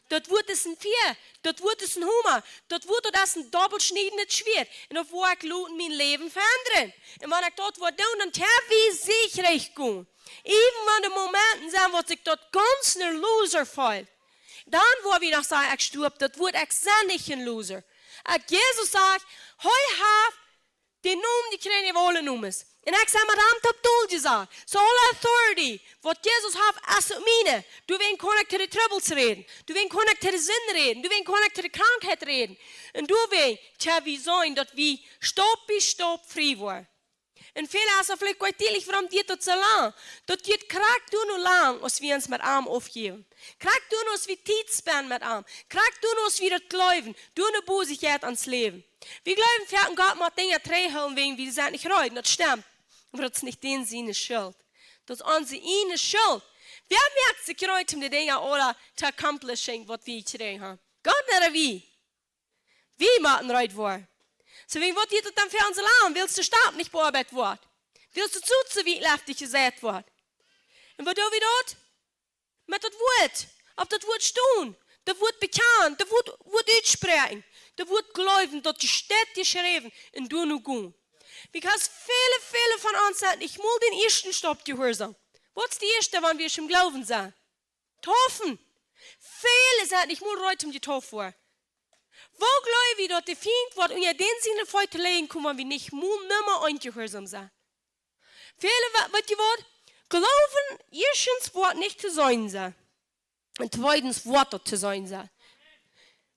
Daut Wuat es een Fia, daut Wuat es een Homa, daut Wuat, daut es een dobbelschniedendet Schwieet. Un daut woat ekj loten mien Läwen veendren. Un wan ekj daut woa doonen, dan hab wie siech rajcht gonen. Even wan de Momenten sent, waut ekj daut gaunz een loser feel, dan woa wie noch sajen, ekj stoap, daut Wuat, ekj sie nich een loser. Ekj, Jesus sajcht, hee haft dän Nomen jekjräajen äwa aule Nomes. Un ekj sie met am toop dol jesajcht. Soo aule authority, waut Jesus haft, es uk miene. Doawäajen kaun ekj to de Trubbels räden. Doawäajen kaun ekj to de Sind räden. Doawäajen kaun ekj to de Krankheit räden. Un doawäajen, tja, wie sent, daut wie Staup bie Staup frie woaren. Un väle es veleicht goot dietlich, wuarom diet daut soo lang? Daut diet krakjt doano lang, aus wie ons met am aufjäwen. Krakjt doano, aus wie Tiet spenden met am. Krakjt doano, aus wie daut jleewen. Doano Bosich jeit ons Läwen. Wie jleewen, wie haben Gott met Dinja trigjhoolen, wäajen wie sent nich reed. Daut stemt. Oba daut es nich dän siene Schult. Daut es onse ieejne Schult. Wäa moakt sikj reed om de Dinja aula to accomplishing, waut wie jekjräajen haben? Gott ooda wie? Wie motten reed woaren. Soo, wäajen waut diet daut dan fa ons lang? Wiels de Staup nich beoabeit woat. Wiels daut Sot soo wiet leftich jeseit woat. Un waut doo wie doa? Met daut Wuat. Opp daut Wuat stonen. Daut Wuat bekjanen. Daut Wuat, Wuat utspräakjen. Daut Wuat jleewen, daut steit jeschräwen. Un doano gonen. Because väle, väle von ons sent nich mol dän ieeschten Staup jehuarsom. Waut es de ieeschte, wan wie em Gloowen sent? Deepen. Väle sent nich mol reed om jedeept woaren. Woo jleew wie, daut de Fient woat unja dän siene Feet lijen komen, wan wie nich mol nimma eent jehuarsom sent? Väle, wa-, weet jie waut? Gloowen, ieeschtens woat nich to seenen sennen. Un tweedens woat daut to seenen sennen.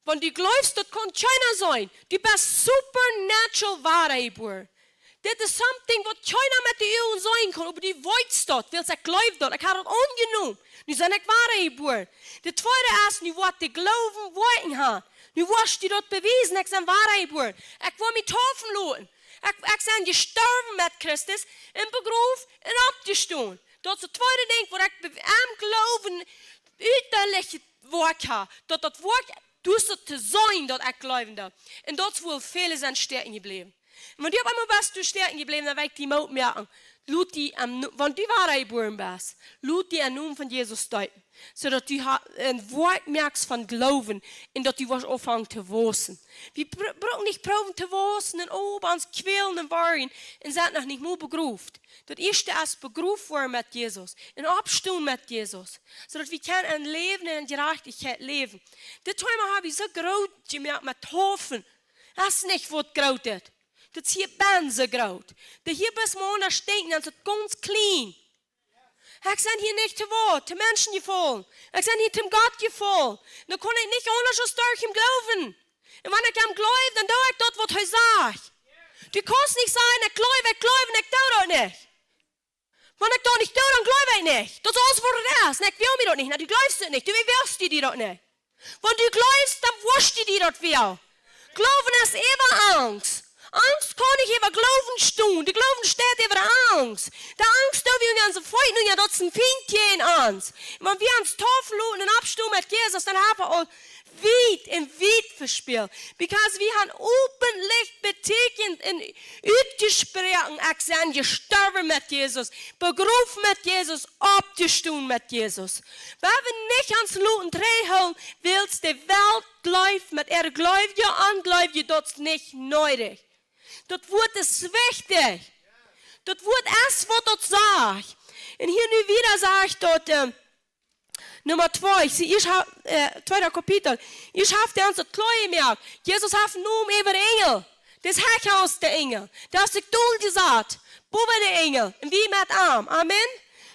Wan du jleefst, daut kaun kjeena seenen. Du best supernatural wadajebuaren. Dit es something, waut kjeena met de Uagen seenen kaun, oba du weetst daut, wiels ekj jleew daut, ekj hab daut aunjenomen. Nu sie ekj wadajebuaren. De tweede es, nu woat de Gloowen Woakjen haben. Nu woascht du daut bewiesen, ekj sie wadajebuaren. Ekj woa mie deepen loten. Ekj, ekj sie jestorwen met Christus un begroft un oppjestonen. Daut es daut tweede Dinkj, waut ekj be-, aum Gloowen uttlich jewoakjt hab. Daut daut Wuat, du hast daut to seenen, daut ekj jleewen doo. Un daut es, wua väle sent stäakjen jebläwen. Un wan du opp eemol best, du stäakjen jebläwen, dan well ekj die Moot moaken. Lot die aum No-, wan du wadajebuaren best, lot die em Nomen von Jesus deepen. Soo daut du ha-, een Wuat moakst von Gloowen un daut du woascht aunfangen to wausen. Wie br-, brucken nich proowen to wausen un, oh, bie ons kjwälen un worjen un sent noch nich mol begroft. Daut ieeschte es begroft woaren met Jesus un oppstonen met Jesus. Soo daut wie kjennen een Läwen en Jerajchtichkjeit läwen. Dit Thema hab ekj soo groot jemoakt met Deepen. Daut es nich waut Grootet. Daut es hia benne soo groot. De hia best mau aun daut Stinkjen, daut es gaunz kjlien. Ekj sie hia nich to waut, to Menschen jefaulen. Ekj sie hia to Gott jefaulen. Dan kaun ekj nich aundasch aus derch am Gloowen. Un wan ekj aun am jleew, dan doo ekj daut, waut hee sajcht. Du kaust nich sajen, ekj jleew, ekj jleew, un ekj doo daut nich. Wan ekj daut nich doo, dan jleew ekj nich. Daut es aules, waut et es. Un ekj well mie daut nich. Na, du jleefst et nich. Du, wie wellst du die daut nich? Wan du jleefst, dan woascht du die daut woll. Gloowen es äwa Angst. Angst kaun nich äwa Gloowen stonen. De Gloowen steit äwa Angst. De Angst doo wie unja onse Feet, nu jo, daut es een Fient jäajen ons. Un wan wie ons taufen loten un oppstonen met Jesus, dan hab wie aul wiet un wiet vespält. Because wie haben openlich beteakjent un utjesproaken: Ekj sie jestorwen met Jesus, begroft met Jesus, oppjestonen met Jesus. Wan wie nich ons loten trigjhoolen, wiels de Welt jleeft, met äare Gleewje, Onjleewje, daut es nich needich. Daut Wuat es wichtich. Daut Wuat es, waut daut sajcht. Un hia nu wada sajcht daut, äh, Numma twee, see, ieescht ha-, äh, tweeda Kapitel. Ieescht haft hee ons daut kloa jemoakt. Jesus haft een Nomen äwa de Enjel. Daut es hechauns de Enjel. Daut es de Tol, dee sat bowen de Enjel. Un wie met am. Amen.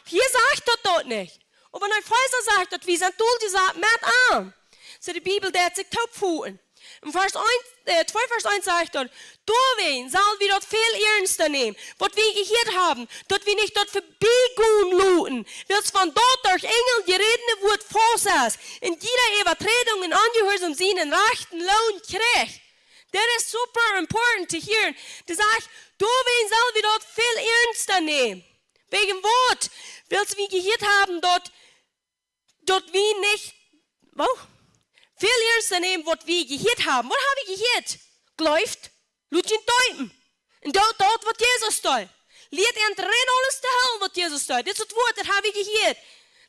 Hia sajcht daut doa nich. Oba en Efeesa sajcht daut, wie sent Tol, dee sat met am. Soo, de Bibel deit sikj toopfooten. En Varsch eent, äh, twee Varsch eent sajcht doa: Doawäajen sell wie daut väl ernsta nämen, waut wie jehieet haben, daut wie nich daut verbiegonen loten, wiels von daut derch Enjel jerädne Wuat faulsch es, un jiede Äwaträdunk un Onjehuarsaum sienen rajchten Loon kjricht. That is super important to hear. Dee sajcht, doawäajen sell wie daut väl ernsta nämen. Wäajen waut? Wiels wie jehieet haben, daut daut wie nich, woo? Väl ernsta nämen, waut wie jehieet haben. Waut hab wie jehieet? Jleeft, lot junt deepen. Un doot daut, waut Jesus deed. Lieet an rein aules to hoolen, waut Jesus deed. Dit es daut Wuat, daut hab wie jehieet.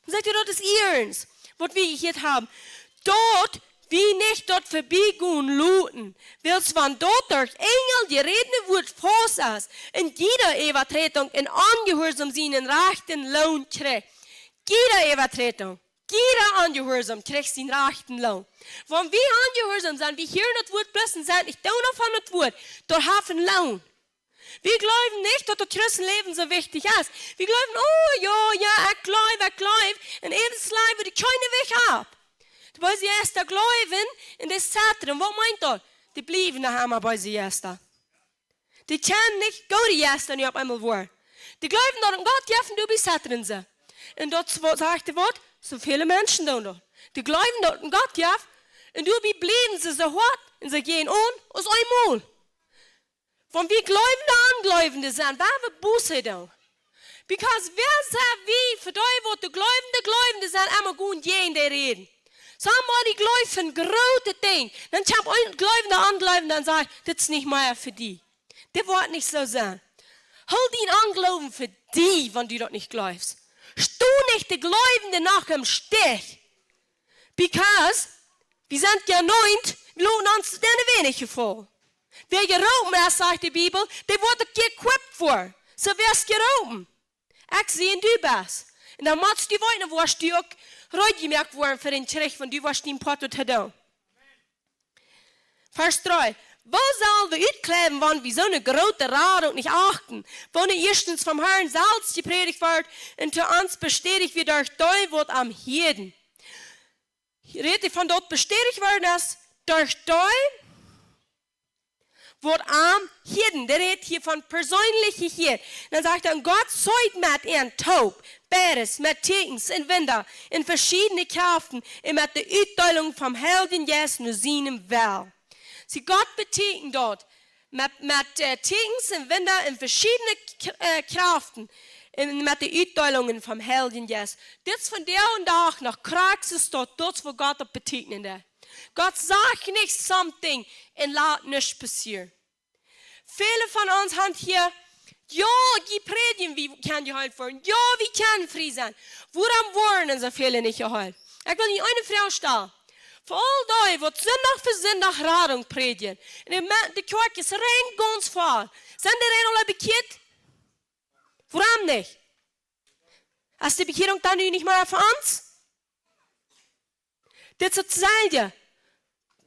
Dan sajcht hee, daut es ernst, waut wie jehieet haben. Daut wie nich daut verbiegonen loten, wiels von daut derch Enjel jerädne Wuat faulsch es, un jiede Äwaträdunk un Onjehuarsaum sienen rajchten Loon kjricht. Jiede Äwaträdunk, jieda Onjehuarsaum kjricht sienen rajchten Loon. Wan wie onjehuarsaum sent, wie hieren daut Wuat bloos un sent nich doonen von daut Wuat, daut haft een Loon. Wie jleewen nich, daut daut Christenläwen soo wichtich es. Wie jleewen, oh jo, jo, ekj jleew, ekj jleew. Un äwent jleewen dee kjeene Wajch opp. De beese Jeista jleewen un dee zetren. Waut meent daut? Dee bliewen noch emma beese Jeista. Dee kjennen nich goode Jeista nu opp eemol woaren. Dee jleewen daut een Gott jeft un doabie zetren see. Un daut es waut, sajcht hee, waut soo väle Menschen doonen doa. Dee jleewen daut een Gott jeft un doabie bliewen see soo hoat un see gonen aun aus eemol. Wan wie jleewende Onjleewende sent, woa wie Buße doonen. Because wäa sent wie fa dee, waut de jleewende Jleewende sent, emma goot jäajen dee räden? Somebody jleeft een grootet Dinkj. Dan kjemt een jleewende Onjleewende un sajcht: Dit es nich mea fa die. Dit woat nich soo sennen. Hool dien Onjloowen fa die, wan du daut nich jleefst. Sto nich de Jleewende noch em Stich. Because wie sent jenuint, wie loten ons denne weinich jefaulen. Wäa jeroopen es, sajcht de Bibel, dee woat uk jeequipt woaren. Soo, wäa es jeroopen? Ekj sie un du best. Un dan motst du weeten, woascht du uk reed jemoakt woaren fa dän Kjrich, wan du woascht dien Poat to doonen. Varsch dree. Woo sell wie utkjleewen, wan wie soone groote Radunk nich achten, woone ieeschtens vom Herrn selfst jeprädicht wort un to ons bestädicht wort derch dee, waut am hieeden? Hia rät hee von daut bestädicht worden es derch dee, waut am hieeden. Dee rät hia von perseenlich jehieet. Dan sajcht hee: Un Gott seet met an toop beides, met Tieekjens un Wunda un veschiedne Kraften un met de Utdeelunk vom Heiljen Jeist no sienen Well. See, Gott betieekjent daut met, met, äh, Tieekjens un Wunda un veschiedne K-, äh, Kraften un met de Utdeelungen vom Heiljen Jeist. Dit es vondoag dän Dach noch krakjt soo, daut, daut es waut Gott opp betieekjnen deit. Gott sajcht nich something un lat nuscht passieren. Väle von ons haben hia, jo, dee prädjen, wie kjennen jeheelt woaren. Jo, wie kjennen frie sennen. Wuarom woaren soo väle nich jeheelt? Ekj well junt eene Froag stalen. Fa aul dee, waut Sindach fa Sindach Radunk prädjen, un de Me-, de Kjoakj es rein gaunz voll, sent dee rein aul bekjieet? Wuarom nich? Es de Bekjierunk dan nu nich mea fa ons? Dit es daut selwje.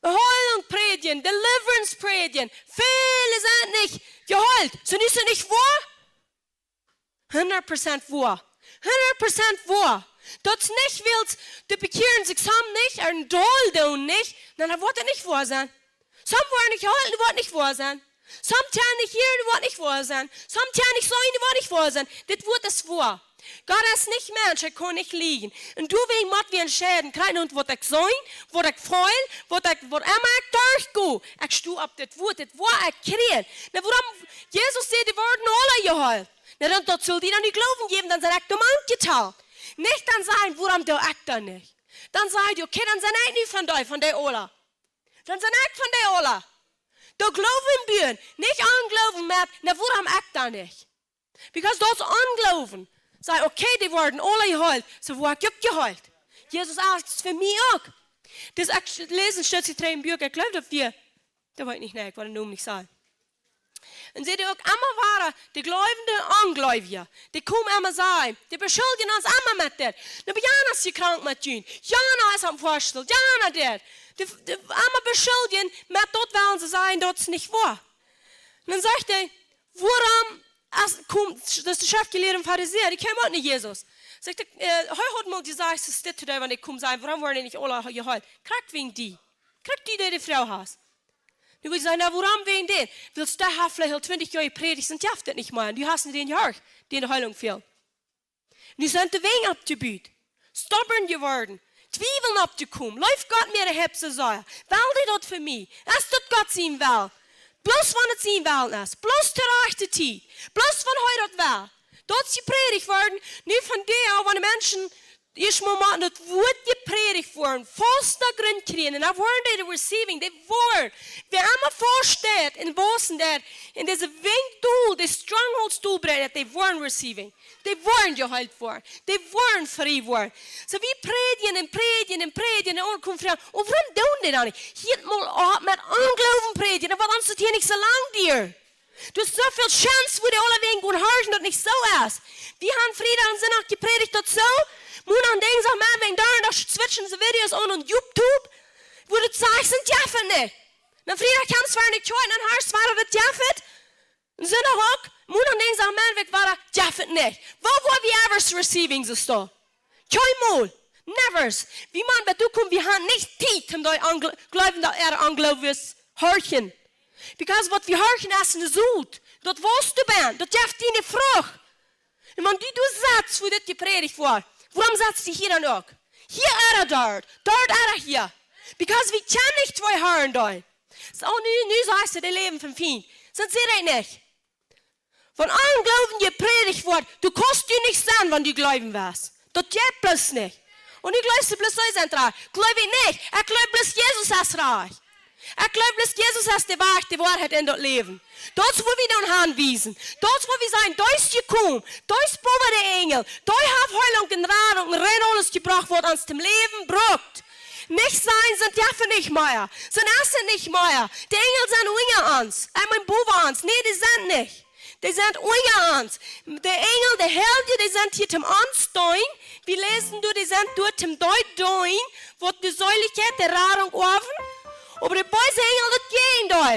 Heilunk prädjen, deliverance prädjen. Väle sent nich jeheelt. Sent dee nich woa? Hundat Prozent woa. Hundat Prozent woa. Daut es nich, wiels dee bekjieren sikj, some nich, un dol doonen nich. Dan woat daut nich woa sennen. Some woaren nich jeheelt, woat nich woa sennen. Some kjennen nich hieren, woat nich woa sennen. Some kjennen nich seenen, woat nich woa sennen. Dit Wuat es woa. Gott es nich Mensch, hee kaun nich lieejen. Un doawäajen mott wie entscheiden, kjrieen wie waut ekj see, waut ekj feel, waut ekj, waut emma ekj derchgo. Ekj sto opp dit Wuat, dit Wuat ekj kjrie. Na, wuarom? Jesus säd, dee worden aula jeheelt. Na, dan, daut sull die dan dän Gloowen jäwen, dan sie ekj doa mank jetalt. Nich dan sajen, wuarom doo ekj daut nich? Dan sajcht hee, okay, dan sie ekj nu von dee, von dee aula. Dan sie ekj von dee aula. Doo Gloowen buen, nich Ongloowen met, na, wuarom ekj dan nich? Because daut es Ongloowen. Saj, okay, dee worden aula jeheelt, soo woa ekj uk jeheelt. Jesus sajcht fa mie uk. Dis, ekj läs een Stootje trigj em Buak, ekj jleew daut wie, daut weet ekj nich, nä, ekj well dän Nomen nich sajen. Un see dee uk emma wieren, dee jleewende Ongleewje, dee komen emma sajen, dee beschuldjen ons emma met dit. Na, bie Jana es jie krank met junt. Jana es aum Foastool. Jana dit. Dee, dee emma beschuldjen met daut, wellen see sajen, daut es nich woa. Un dan sajcht hee, wuarom, aus, kjemt, daut es de Schreftjelieede un Farisäa, dee kjeemen uk no Jesus. Sajcht hee, äh, hee haud mol jesajcht, soo es dit to dee, wan ekj kom sajen, wuarom woaren dee nich aula jeheelt? Krakjt wäajen die. Krakjt die, dee de Fru haft. Nu woat hee sajen, na, wuarom wäajen dän? Wiels dee haft veleicht aul twintich Joa jeprädicht, un jeft daut nich mea. Un du hast nich dän jehorcht, dän de Heilunk fält. Nu sent de Wenj oppjebut. Stubborn jeworden. Twiewel oppjekomen. Leeft Gott mie de Hepse sea? Well dee daut fa mie? Es daut Gott sien Well? Bloos wan et sien Well es. Bloos to rajchte Tiet. Bloos wan hee daut well. Daut es jeprädicht worden. Nu von doa, wan de Menschen ieescht mol motten daut Wuat jeprädicht woaren, faust doa Grunt kjrieen, un dan woaren dee receiving, dee woaren, wäa emma faust steit un wausen deit, un dise Wenj dol, dee strongholds dolbräakjen, dee woaren receiving, dee woaren jeheelt woaren, dee woaren frie woaren. Soo wie prädjen un prädjen un prädjen un dan kjemt Fru, oh, wuarom doonen dee daut nich? Hia mol opp met Ongloowen prädjen, un waut ons daut hia nich soo lang diet. Du hast soo väl Chance, wua dee aulawäajen gonen horchen, daut nich soo es. Wie haben Friedach un Sindach jeprädicht, daut soo. Mondach un Dinjsdach, Monden un Donnadach switchen see Videos aun opp YouTube, wua daut sajcht, daut jeft et nich. Dan Friedach kjemst du en de Kjoakj, dan horchst du wada, daut jeft et. Un Sindach uk, Mondach un Dinjsdach, Monden, wada, jeft et nich. Woo woa wie ever receiving, soo es daut? Kjeenmol. Nevers. Wie motten bat doa komen, wie haben nich Tiet, om dee Ongle-, jleewen, daut äa Ongloowen horchen. Because waut wie horchen es een Sot. Daut woascht du bie, daut jeft die eene Frucht. Un wan du doa setst, wua dit jeprädicht woat, wuarom setst du hia dan uk? Hia ooda doa, doa ooda hia. Because wie kjennen nich twee Harn deenen. Soo, nu, nu sajchst du, dee läwen vom Fient. Sent see daut nich? Wan Ongloowen jeprädicht woat, du kaust die nich sennen, wan du jleewen woascht. Daut jeit bloos nich. Un du jleefst, du bloos soo sent doa. Jleew ekj nich. Ekj jleew bloos Jesus es rajcht. Ekj jleew bloos Jesus es de Wajch, de Woarheit un daut Läwen. Daut es wua wie dan hanwiesen. Daut es wua wie sajen, doa es jekomen. Doa es bowa de Enjel. Doa haft Heilunk un Radunk un rein aules jebrocht, waut ons toom Läwen brukt. Nich sajen, sent jeft et nich mea. Sent es et nich mea. De Enjel sent unja ons. Ekj meen bowa ons. Nä, dee sent nich. Dee sent unja ons. De Enjel, de Heilje, dee sent hia toom ons deenen. Wie läsen doa, dee sent doa toom dee deenen, waut de Seelichkjeit, de Radunk oawen. Oba de beese Enjel, daut jeit doa.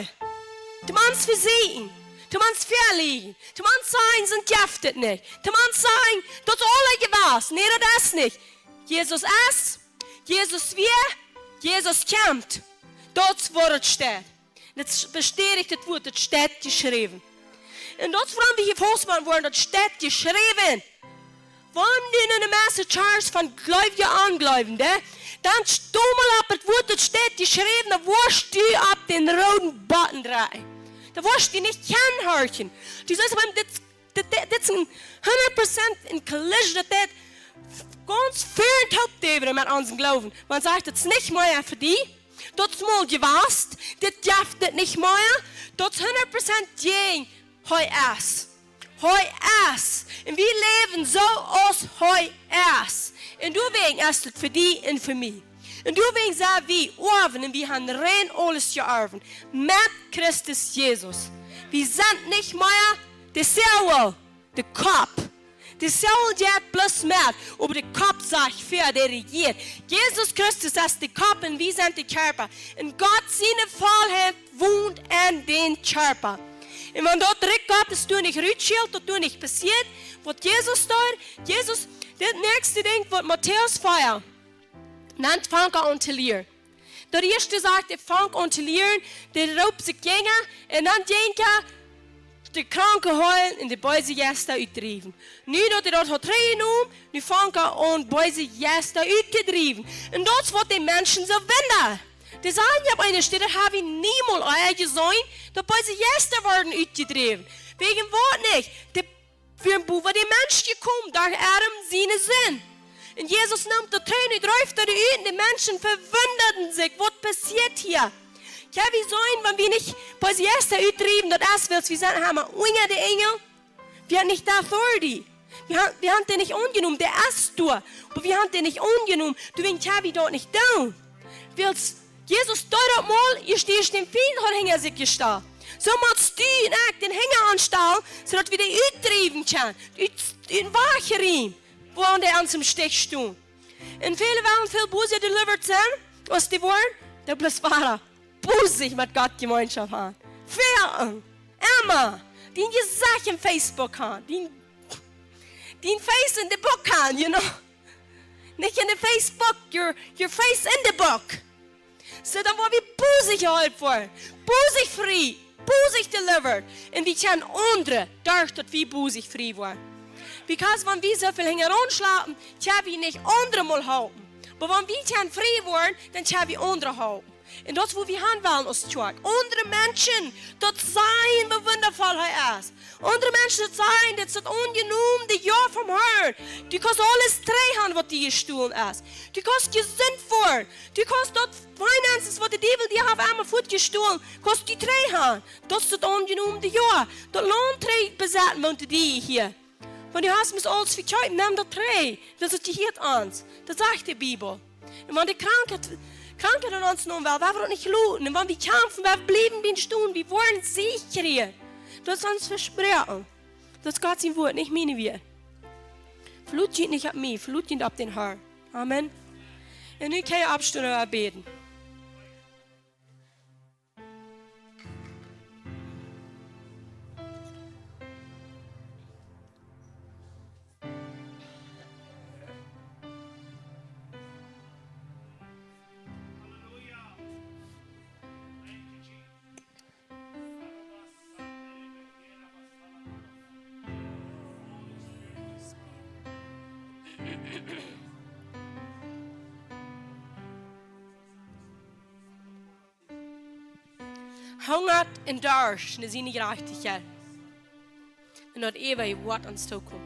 Toom ons vesieekjen. Toom ons veleajen. Toom ons sajen, sent jeft et nich. Toom ons sajen, daut es aul jewast. Nä, daut es nich. Jesus es, Jesus wia, Jesus kjemt. Daut es wua et steit. Daut es, bestädicht daut Wuat, daut steit jeschräwen. Un daut es wuarom wie hia faust motten woaren, daut steit jeschräwen. Wan du en eene Message hieescht von Jleewje, Onjleewende, dan sto mol opp, daut Wuat, daut steit jeschräwen, dan woascht du opp dän rooden Button drekjen. Dan woascht du nich kjennen horchen. Du sajchst, oba dit Dit, dit, dit es een hundat Prozent een collision, daut deit gaunz väl toop däwen met onsen Gloowen. Wan sajcht, daut es nich mea fa die, daut es mol jewast, dit jeft et nich mea, daut es hundat Prozent jäajen, hee es. Hee es. Un wie läwen soo aus hee es. Un doawäajen es et fa die un fa mie. Un doawäajen sent wie Oawen un wie haben rein aules jeorwen. Met Christus Jesus. Wie sent nich mea de Seel, de Kopp. De Seel jeit bloos met, oba de Kopp sajcht väa, dee rejieet. Jesus Christus es de Kopp un wie sent de Kjarpa. Un Gott siene Vollheit wont en dän Kjarpa. Un wan daut Rikj Gottes doa nich rutschelt, daut doa nich passieet, waut Jesus doa, Jesus, dit näakjste Dinkj, waut Matäus vea, dan fangt hee aun to lieren. Daut ieeschte sajcht, hee fangt aun to lieren, dee roopt sikj Jinja, un dan denkjt hee, de Kranke heilen un de beese Jeista utdriewen. Nu daut hee daut haud trigjjenomen, nu fangt hee aun, beese Jeista uttodriewen. Un daut es waut de Menschen soo wundat. Dee sajen, jo, opp eene Städ, daut hab wie niemols ea jeseenen, daut beese Jeista worden utjedräwen. Wäajen waut nich? De, wie sent bowa dän Mensch jekomen, derch Adam siene Sind. Un Jesus neem daut trigj, dreef daut ut, un de Menschen vewundaden sikj, waut passieet hia? Jo, wie seenen, wan wie nich beese Jeista utdriewen, daut es, wiels wie sent, haben unja de Enjel, wie haben nich de authority. Wie haben, wie haben dee nich aunjenomen, dee es doa. Oba wie haben dee nich aunjenomen, doawäajen kjenn wie daut nich doonen. Wiels Jesus deed daut mol, hia stieech dän Fient, haud hinja sikj jestalt. Soo mott du un ekj dän hinja aunstalen, soo daut wie dee utdriewen kjennen. Ut, ut dän Wajch riemen, wua dee aun ons em Stich stonen. Un väle wellen väl bosa delivered sennen, aus dee woaren, dee bloos woaren bosich met Gott Jemeenschoft haben. Väl, emma, dien Jesecht em Facebook haben, dien, dien face in the book haben, you know. Nich in the Facebook, your, your face in the book. Soo, dan woa wie bosich jeholpen woaren, bosich frie, bosich delivered. Un wie kjennen aundre, derch daut wie bosich frie woaren. Because wan wie soo väl hinjaraun schlapen, kjenn wie nich aundre mol halpen. Oba wan wie kjennen frie woaren, dan kjenn wie aundre halpen. Un daut es, wua wie han wellen aus Kjoakj. Aundre Menschen daut sajen, woo wundafoll hee es. Aundre Menschen daut sajen, dit es daut aunjenomne Joa vom Harn. Du kaust aules trigj haben, waut die jestolen es. Du kaust jesunt woaren. Du kaust daut finances, waut de Diewel die haft emol fuat jestolen, kaust du trigj haben. Daut es daut aunjenomne Joa. Daut Launt trigj besetten, woont du die hia. Wan du hast must aules vekjeepen, nemm daut trigj. Daut es daut jehieet ons. Daut sajcht de Bibel. Un wan de Krankheit, Krankheit aun ons nomen well, woa wie daut nich loten. Un wan wie kjamfen, woa wie bliewen bie stonen, wie woaren Siech kjrieen. Daut es ons vesproaken. Daut es Gott sien Wort, nich miene Wieed. Veloot junt nich opp mie, veloot junt opp dän Harn. Amen. Un nu kjenn jie oppstonen un bäden. Hungat un Darscht no siene Jerajchtichkjeit. Un daut eewje woat ons tokomen.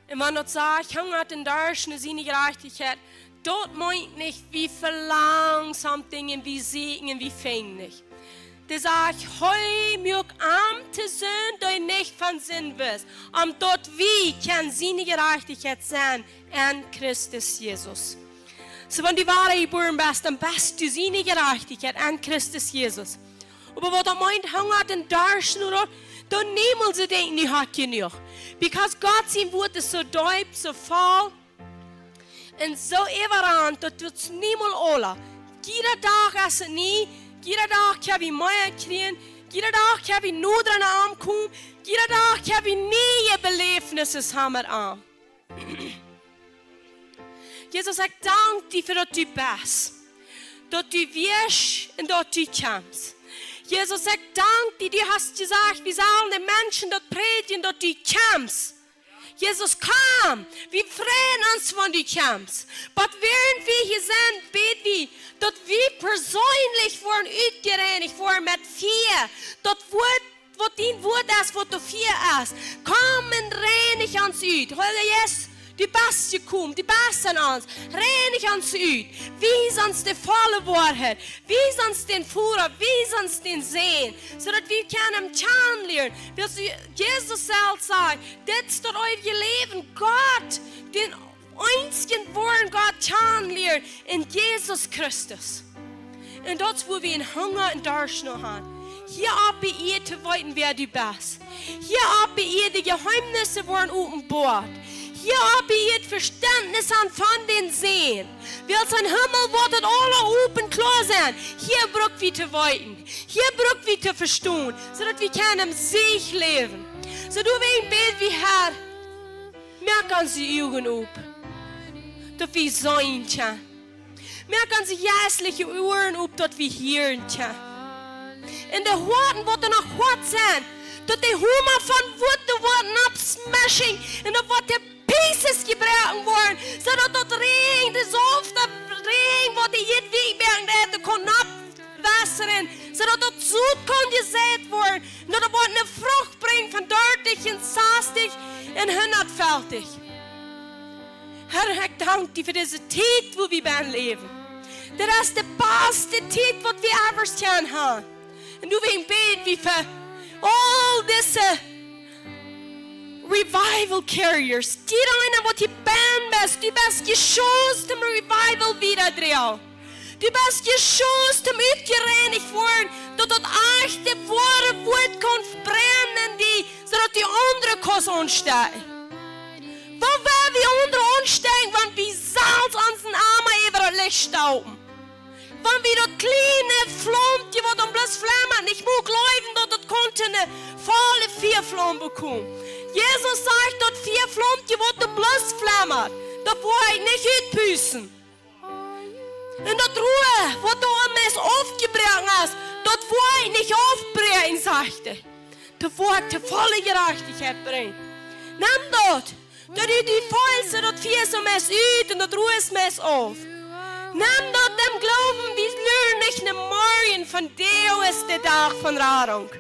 Un wan daut sajcht, hungat un darscht no siene Jerajchtichkjeit, daut meent nich, wie velangen something un wie sieekjen un wie finjen nich. Dee sajcht, hee muak am to Sind, dee nich von Sind wist, om daut wie kjennen siene Jerajchtichkjeit sennen en Christus Jesus. Soo, wan du wada jebuaren best, dan best du siene Jerajchtichkjeit en Christus Jesus. Oba waut daut meent, hungat un darscht no daut, dan niemols denkjen, nu hab ekj jenuach. Because Gott sien Wort es soo deep, soo voll un soo äwaraunt, daut daut niemols aules. Jieda Dach es et nie, jieda Dach kjenn wie mea kjrieen, jieda Dach kjenn wie noda aun am komen, jieda Dach kjenn wie niee Beläfnisse haben met am. Jesus, ekj dank die fa daut du best, daut du wieescht un daut du kjemst. Jesus, ekj dank die, du hast jesajcht, wie sellen de Menschen daut prädjen, daut du kjemst. Jesus, komm, wie freien ons, wan du kjemst. Oba wäarent wie hia sent, bäd wie, daut wie perseenlich woaren utjereinicht woaren met Fia. Daut Wort, waut dien Wort es, waut doa Fia es. Komm un reinich ons ut. Heilja Jeist, du best jekomen, du best en ons. Reinich ons ut. Wies ons de volle Woarheit. Wies ons dän Voda, wies ons dän Sän, soo daut wie kjennen am kjanen lieren. Wiels du, Jesus selfst säd, dit es daut eewje Läwen, Gott, dän eensjen woaren Gott kjanen lieren, en Jesus Christus. Un daut es, wua wie een Hunga un Darscht no haben. Hia opp de Ieed to weeten, wäa du best. Hia opp de Ieed de Jeheemnisse woaren openboat. Hia opp de Ieed Vestentnis haben von dän Sän. Wiels em Himmel woat daut aules open kloa sennen. Hia bruck wie to weeten. Hia bruck wie to vestonen. Soo daut wie kjennen em Siech läwen. Soo doawäajen bäd wie, Herr, moak ons de Uagen op. daut wie seenen kjennen. Moak onse jeistliche Uaren op, daut wie hieren kjennen. Un de Hoaten, waut doa noch hoat sent, daut de Homa von Wuat doa woat oppsmashen un daut woat to pieces jebroaken woaren, soo daut daut Räajen, de saufte Räajen, waut de Ieed wiet moaken deit, daut kaun oppwässren, soo daut daut Sot kaun jeseit woaren, un daut daut woat eene Frucht brinjen von dartich un sastich un hundatfeftich. Herr, ekj dank die fa dise Tiet, wua wie bennen läwen. Daut es de baste Tiet, waut wie ever kjennen haben. Un nu, wie bäden wie fa aul dise revival carriers. Jieda eena, waut hia bennen best, du best jeschaufen, om revival wieda to droagen. Du best jeschaufen, om utjereinicht woaren, daut daut echte, woare Wuat kaun brennen en die, soo daut du aundre kaust aunstekjen. Woo woa wie aundre aunstekjen, wan wie selfst onsen Ama äwa daut Licht staupen? Wan wie daut kjliene Flaumkje, waut dan bloos flammat, nich mol jleewen, daut daut kunn eene volle Fiaflaum bekomen? Jesus sajcht, daut Fiaflaumkje, waut dan bloos flammat, daut woa ekj nich utpusten. Un daut Rua, waut doa aum meist aufjebroaken es, daut woa ekj nich aufbräakjen, sajcht hee. Daut woat de volle Jerajchtichkjeit brinjen. Nem daut. Daut du die feelst, daut Fia es aum meist ut un daut Rua es meist auf. Nem daut em Gloowen, wie luren nich no morjen, vondoag es de Dach von Radunk.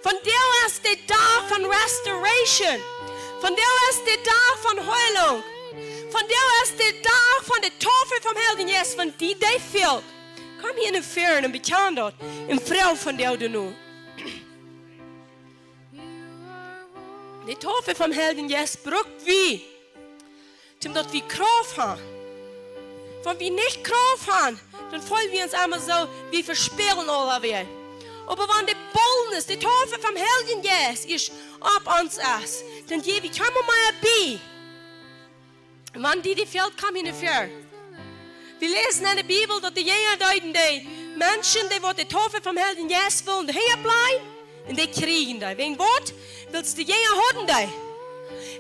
Vondoag es de Dach von restoration. Vondoag es de Dach von Heilunk. Vondoag es de Dach von de Taufe vom Heiljen Jeist, wan die dee fält. Komm hia no väaren un bekjan daut. Un froag vondoag doano. De Taufe vom Heiljen Jeist bruck wie, om daut wie Krauft haben. Wan wie nich Krauft haben, dan feelen wie ons emma soo, wie vespälen aula wada. Oba wan de boldness, de Taufe vom Heiljen Jeist es opp ons es, dan jäw wie kjeenmol mea bie. Wan die dee fält, komm hia no väaren. Wie läsen en de Bibel, daut de Jinja deeden de Menschen, dee waut de Taufe vom Heiljen Jeist wullen, de Henj oppläajen, un dee kjrieejen dee. Wäajen waut? Wiels de Jinja hauden dee.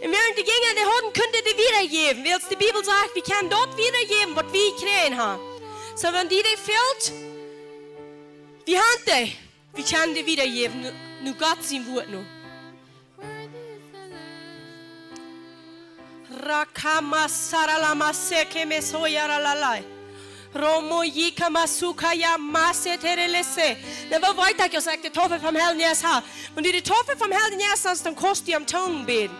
Un wäarent de Jinja dee hauden, kunnen dee dee wiedajäwen. Wiels de Bibel sajcht, wie kjennen daut wiedajäwen, waut wie jekjräajen haben. Soo, wan die dee fält, wie haben dee. Wie kjennen dee wiedajäwen, no, no Gott sien Wuat no. Rakama saralama seke mesoyaralalai. Romo yika masuka ya maseterelese. Dan woo weet ekj, aus ekj de Taufe vom Heiljen Jeist hab? Wan du de Taufe vom Heiljen Jeist hast, dan kaust du en Tungen bäden.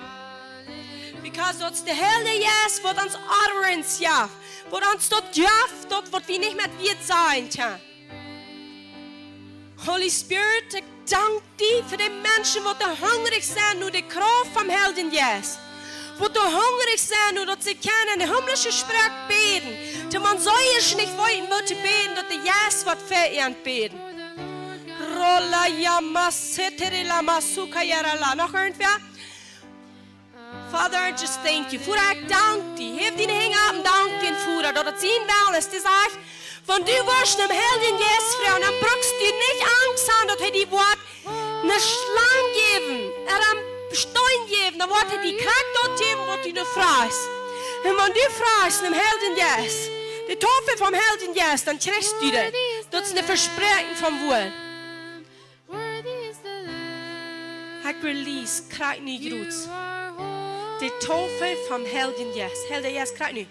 Because daut es de Heilje Jeist, waut ons utterance jeft, waut ons daut jeft, daut waut wie nich mea wieet sajen kjennen. Holy Spirit, ekj dank die fa de Menschen, waut doa hungrich sent no de Krauft vom Heiljen Jeist. Waut doa hungrich sent no daut see kjennen en de himmlische Sproak bäden. Daut wan see ieescht nich weeten, woo to bäden, daut de Jeist woat fa an bäden. Rola yama setere lama suka yarala. Noch irjentwäa? Father, I just thank you. Voda, ekj dank die. Häw diene Henj opp un dank dän Voda, daut et sien Wellen es. Dee sajcht, wan du woascht nom Heiljen Jeist froagen, dan bruckst du nich Angst haben, daut hee die woat eene Schlang jäwen, ooda een Steen jäwen, dan woat hee die krakjt daut jäwen, waut du nu frajchst. Un wan du frajchst nom Heiljen Jeist, de Taufe vom Heiljen Jeist, dan kjrichst du dee. Daut es een Vespräakjen vom Wuat. Ekj release, krakjt nu, Jruts. De Taufe vom Heiljen Jeist. Heilja Jeist, krakjt nu.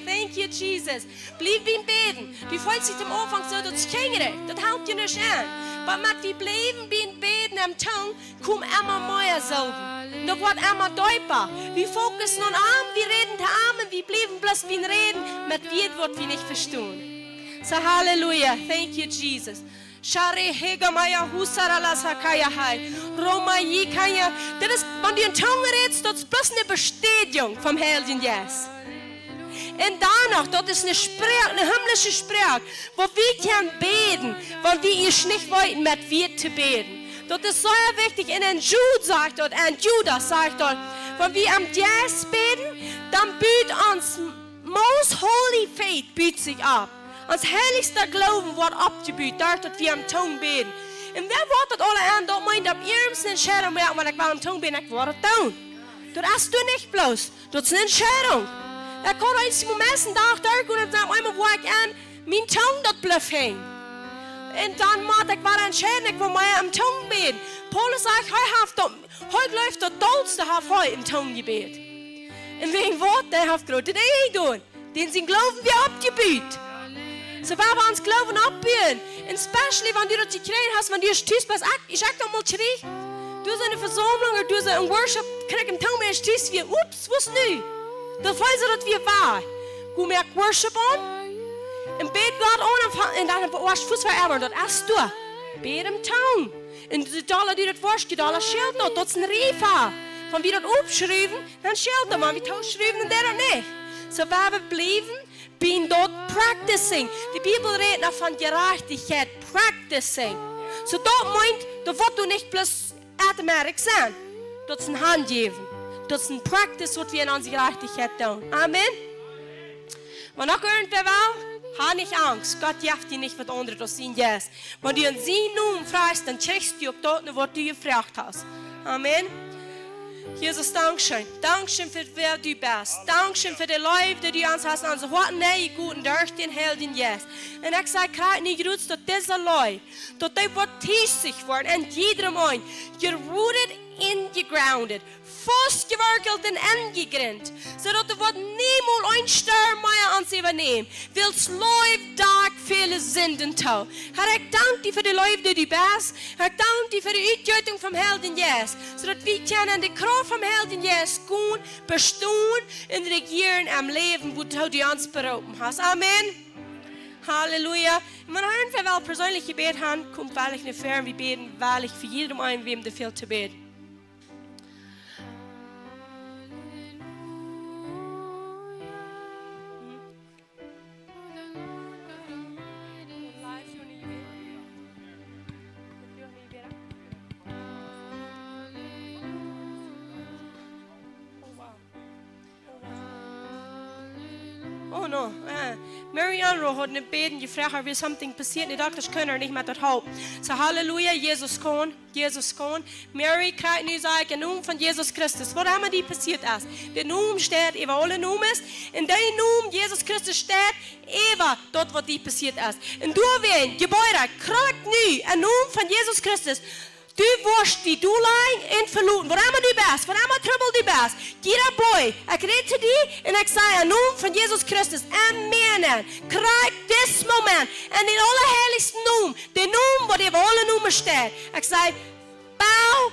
Thank you, Jesus. Bliew biem Bäden. Du feelst die aum Aunfank soo, daut es kjinjrich. Daut halpt die nich aun. Oba met wie bliewen biem Bäden em Tungen, kjemt emma mea Salbung. Daut woat emma deepa. Wie fokussen aun am, wie räden to am un wie bliewen bloos biem Räden met Wieed, waut wie nich vestonen. So, Halleluja. Thank you, Jesus. Share hega maya husara la sakaya hai. Roma yikaya. Daut es, wan du en Tungen rätst, daut es bloos eene Bestätigung vom Heiljen Jeist. Un dan noch, daut es eene Sproak, eene himmlische Sproak, woo wie kjennen bäden, wan wie ieescht nich weeten, met Wieed to bäden. Daut es sea wichtich. Un en Jude sajcht daut, en Judas sajcht daut, wan wie em Jeist bäden, dan but ons most holy faith but sikj opp. Ons heilichsta Gloowen woat oppjebut, doaderch daut wie em Tungen bäden. Un wäa woat daut aula aun, daut meent, opp iernst eene Entscheidung moaken, wan ekj well em Tungen bäden, ekj woa daut doonen. Daut es du nich bloos, daut es eene Entscheidung. Ekj kaun eent Momenten Dach derchgonen un dan opp eemol woa ekj aun, mien Tung daut blift henjen. Un dan mott ekj wada entscheiden, ekj well mea em Tungen bäden. Paulus sajcht, hee haft daut, hee jleeft daut dollste haft hee em Tungen jebät. Un wäajen waut, dee haft groote Dinja jedonen. Dän sien Gloowen wia oppjebut. So, wan wie ons Gloowen oppbuen, un especially wan du daut jekjräajen hast, wan du ieescht tus best, ekj, ekj daut mol kjrieech. Du best en eene Vesaumlunk, du best en Worship, kjrieech em Tungen, ieescht tus wia, ups, waut nu? Daut wia soo, daut wia woa. Go moak Worship aun. Un bäd Gott aun un fa-, un dan woascht fuaz veräwen, daut es du. Bäd em Tungen. Un je dolla du daut woascht, je dolla schelt daut. Daut es een Refa. Wan wie daut oppschruwen, dan schelt daut, wan wie daut schruwen, dan deit daut nich. So, wan wie bliewen bie daut practicing. De Bibel rät noch von Jerajchtichkjeit, practicing. So, daut meent, daut woat du nich bloos automatic sennen. Daut es een Hanjäwen. Daut es een practice, waut wie en onse Jerajchtichkjeit doonen. Amen. Wan noch irjentwäa well, hab nich Angst. Gott jeft die nich waut aundret aus sien Jeist. Wan du en sien Nomen froagst, dan kjrichst du uk daut, no waut du jefroacht hast. Amen. Jesus, dankscheen. Dankscheen fa wäa du best. Dankscheen fa de Leew, dee du ons hast aun onse Hoaten nenjegoten derch dän Heiljen Jeist. Un ekj saj, krakjt nu jrod daut dise Leew, daut dee woat tiedich woaren en jiedrem eenen, je rooted and je grounded, faustjewortelt un enjegrind, soo daut doa woat niemols een Storm mea ons äwanämen, wiels Leew dakt väle Sinden too. Herr, ekj dank die fa de Leew, dee du best. Herr, ekj dank die fa de Utjietunk vom Heiljen Jeist, soo daut wie kjennen en de Krauft vom Heiljen Jeist gonen, bestonen un rejieren em Läwen, wua du ons beroopen hast. Amen. Halleluja. Un wan irjentwäa well persenlich Jebäd haben, kjemt wellich no väaren, wie bäden wellich fa jiedrem eenen, wäm doa fält to bäden. Oh no, eh, Mary Anro haud no bäden jefroacht, wiels something passieet, de Dokta kunnen äa nich mea daut halpen. So, Halleluja, Jesus kaun, Jesus kaun. Mary, krakjt nu saj ekj, em Nomen von Jesus Christus, waut emma die passieet es, de Nomen steit äwa aule Nomes, un de Nomen Jesus Christus steit äwa daut, waut die passieet es. Un du, wäa jeboren, krakjt nu, em Nomen von Jesus Christus, du woascht die dollajen un veloten, waut emma du best, waut emma Trubbel du best. Jie boy, ekj räd to die un ekj saj em Nomen von Jesus Christus, amen. Krakjt dis Moment, en dän aulaheilichsten Nomen, dän Nomen, waut äwa aule Nomes steit. Ekj saj, bow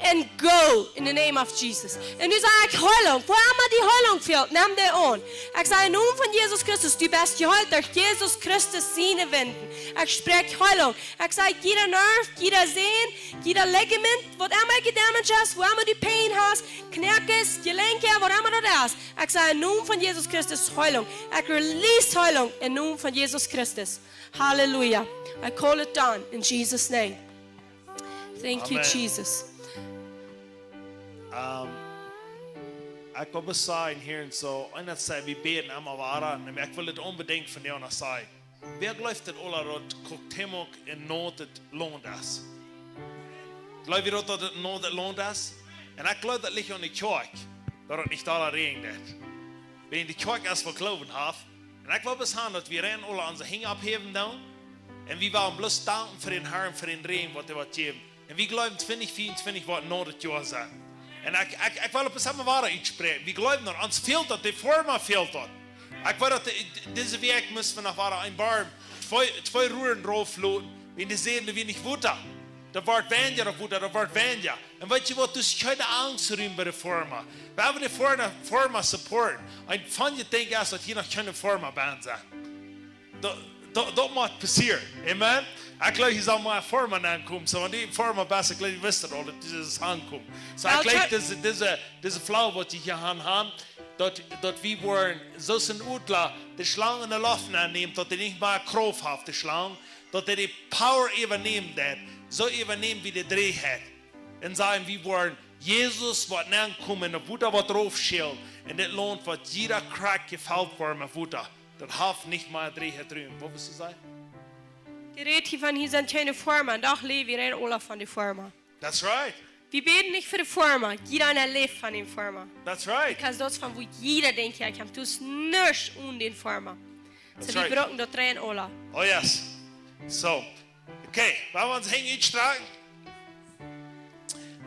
and go in the name of Jesus. Un nu saj ekj Heilunk, waut emma die Heilunk fält, nemm dee aun. Ekj saj em Nomen von Jesus Christus, du best jeheelt derch Jesus Christus siene Wunden. Ekj spräakj Heilunk. Ekj saj, jieda Nerv, jieda Sän, jieda Ligament, waut emma jedamaged es, wua emma du Pain hast, Knoakes, Jelenkja, waut emma daut es. Ekj saj em Nomen von Jesus Christus Heilunk. Ekj release Heilunk em Nomen von Jesus Christus. Halleluja. I call it done in Jesus' name. Thank you, Amen. Jesus. Ehm, ekj well bloos sajen hia un soo, un daut saj, wie bäden emma wada, un ekj well daut onbedinjt vondoag noch sajen. Wäa jleeft daut aula daut Cuauhtémoc een noatet Launt es? Jleew jie daut, daut daut een noatet Launt es? Un ekj jleew daut licht aun de Kjoakj, daut daut nich dolla räajent. Wan de Kjoakj es waut Gloowen haft, un ekj well bloos haben daut wie rein aula onse Henj opphäwen doonen, un wie wellen bloos danken fa dän Herrn, fa dän Räajen, waut hee woat jäwen. Un wie jleewen, twintich vea un twintich woat een noatet Joa sennen. Un ekj, ekj, ekj well opp eemol wada utspräakjen. Wie jleewen daut, ons fält daut, de Forma fält daut. Ekj weet daut, dise Wäakj must wie noch wada een Barm, twee, twee Ruaren rauf loten, wan dee säden, doa wia nich Wota. Doa wort weinja, doa Wota, doa wort weinja. Un weetst du waut, doa es kjeene Angst rom bie de Forma. Wie haben de Forma, Forma supporten. Een von de Dinja es daut hia noch kjeene Forma bie sent. Daut, daut, daut mott passieren. Amen. Ekj jleew, hia saul mau een Forma aunkomen. Soo, wan dee Forma best, ekj jleew, dee wist daut aul, daut dee es aunkomen. Soo, ekj jleew, dise, dise, dise Flau, waut dee hia aun haben, daut, daut wie woaren, soo aus een Odla de Schlang enne Loft aunnämt, daut dee nich mea Krauft haft, de Schlang, daut dee de Power äwanämen deed, soo äwanäm wie de Drägheit. Un sajen, wie woaren Jesus waut aunkomen, un daut Wota waut rauf schelt, un dit Launt waut jieda Krakj jefelt woat met Wota. Daut haft nich mea Drägheit rom. Waut wist du sajen? Dee rät hia von, hia sent kjeene Forma, un doch läw wie aul von de Forma. That's right. Wie bäden nich fa de Forma, jieda eena läft von de Forma. That's right. Because daut es von wua jieda Dinkj häakjemt, daut es nuscht one de Forma. That's right. Soo, wie brucken daut rein aula. Oh yes. Soo. Okay, woa wie ons Henj utstrakjen?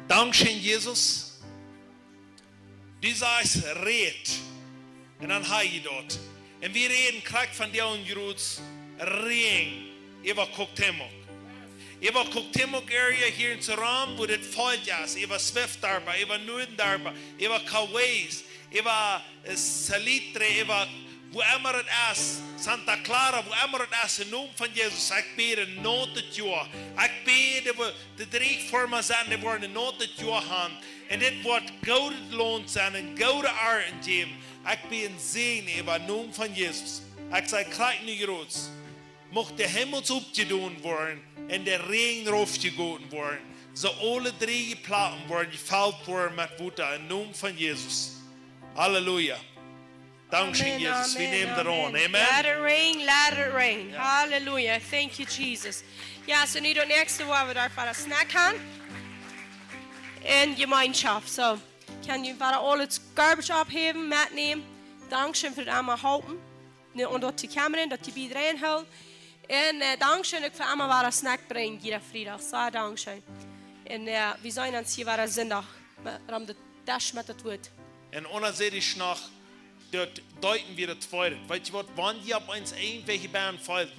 Dankscheen, Jesus. Du sajchst, räd. Un dan hab jie daut. Un wie räden krakjt von dän Jrots Räajen äwa Cuauhtémoc. Äwa Cuauhtémoc area hia en Saram, wua dit Volkj es. Äwa Swift Darpa, äwa Norden Darpa, äwa Cahués, äwa, äh, Salitre, äwa wua emma et es, Santa Clara, wua emma et es, em Nomen von Jesus, ekj bäd een notet Joa. Ekj bäd, wua de Dräajen Forma sent, dee woaren een notet Joa haben. Un dit woat goodet Launt sennen, un goode Arnt jäwen. Ekj bäd een Säajen äwa em Nomen von Jesus. Ekj saj, krakjt nu Jrots. Mucht de Himmels opjedonen woaren un de Räajen raufjegoten woaren. Soo aule dräje Plazen woaren jefelt woaren met Wota em Nomen von Jesus. Halleluja. Dankscheen, amen, Jesus. Wie nämen daut aun. Amen. Amen. Let it rain, let it rain. Ja. Halleluja. Thank you, Jesus. Jo, soo nu daut näakjste, wua wie doa wada Snack haben. En Jemeenschoft. Soo, kjenn jie wada aules Garbage aufhäwen, metnämen. Dankscheen fa daut emma halpen. Nu, un daut to kjemmren, daut jie bie rein hoolen. Un, äh, dankscheen uk fa emma wada Snack brinjen, jieda Friedach. Soo, dankscheen. Un, äh, wie seenen ons hia wada Sindach, met, rom de Desch met daut Wuat. Un unja sikj noch, daut deepen wie daut tweede. Weetst du waut, wan jie opp eent irjentwelche Band feelt,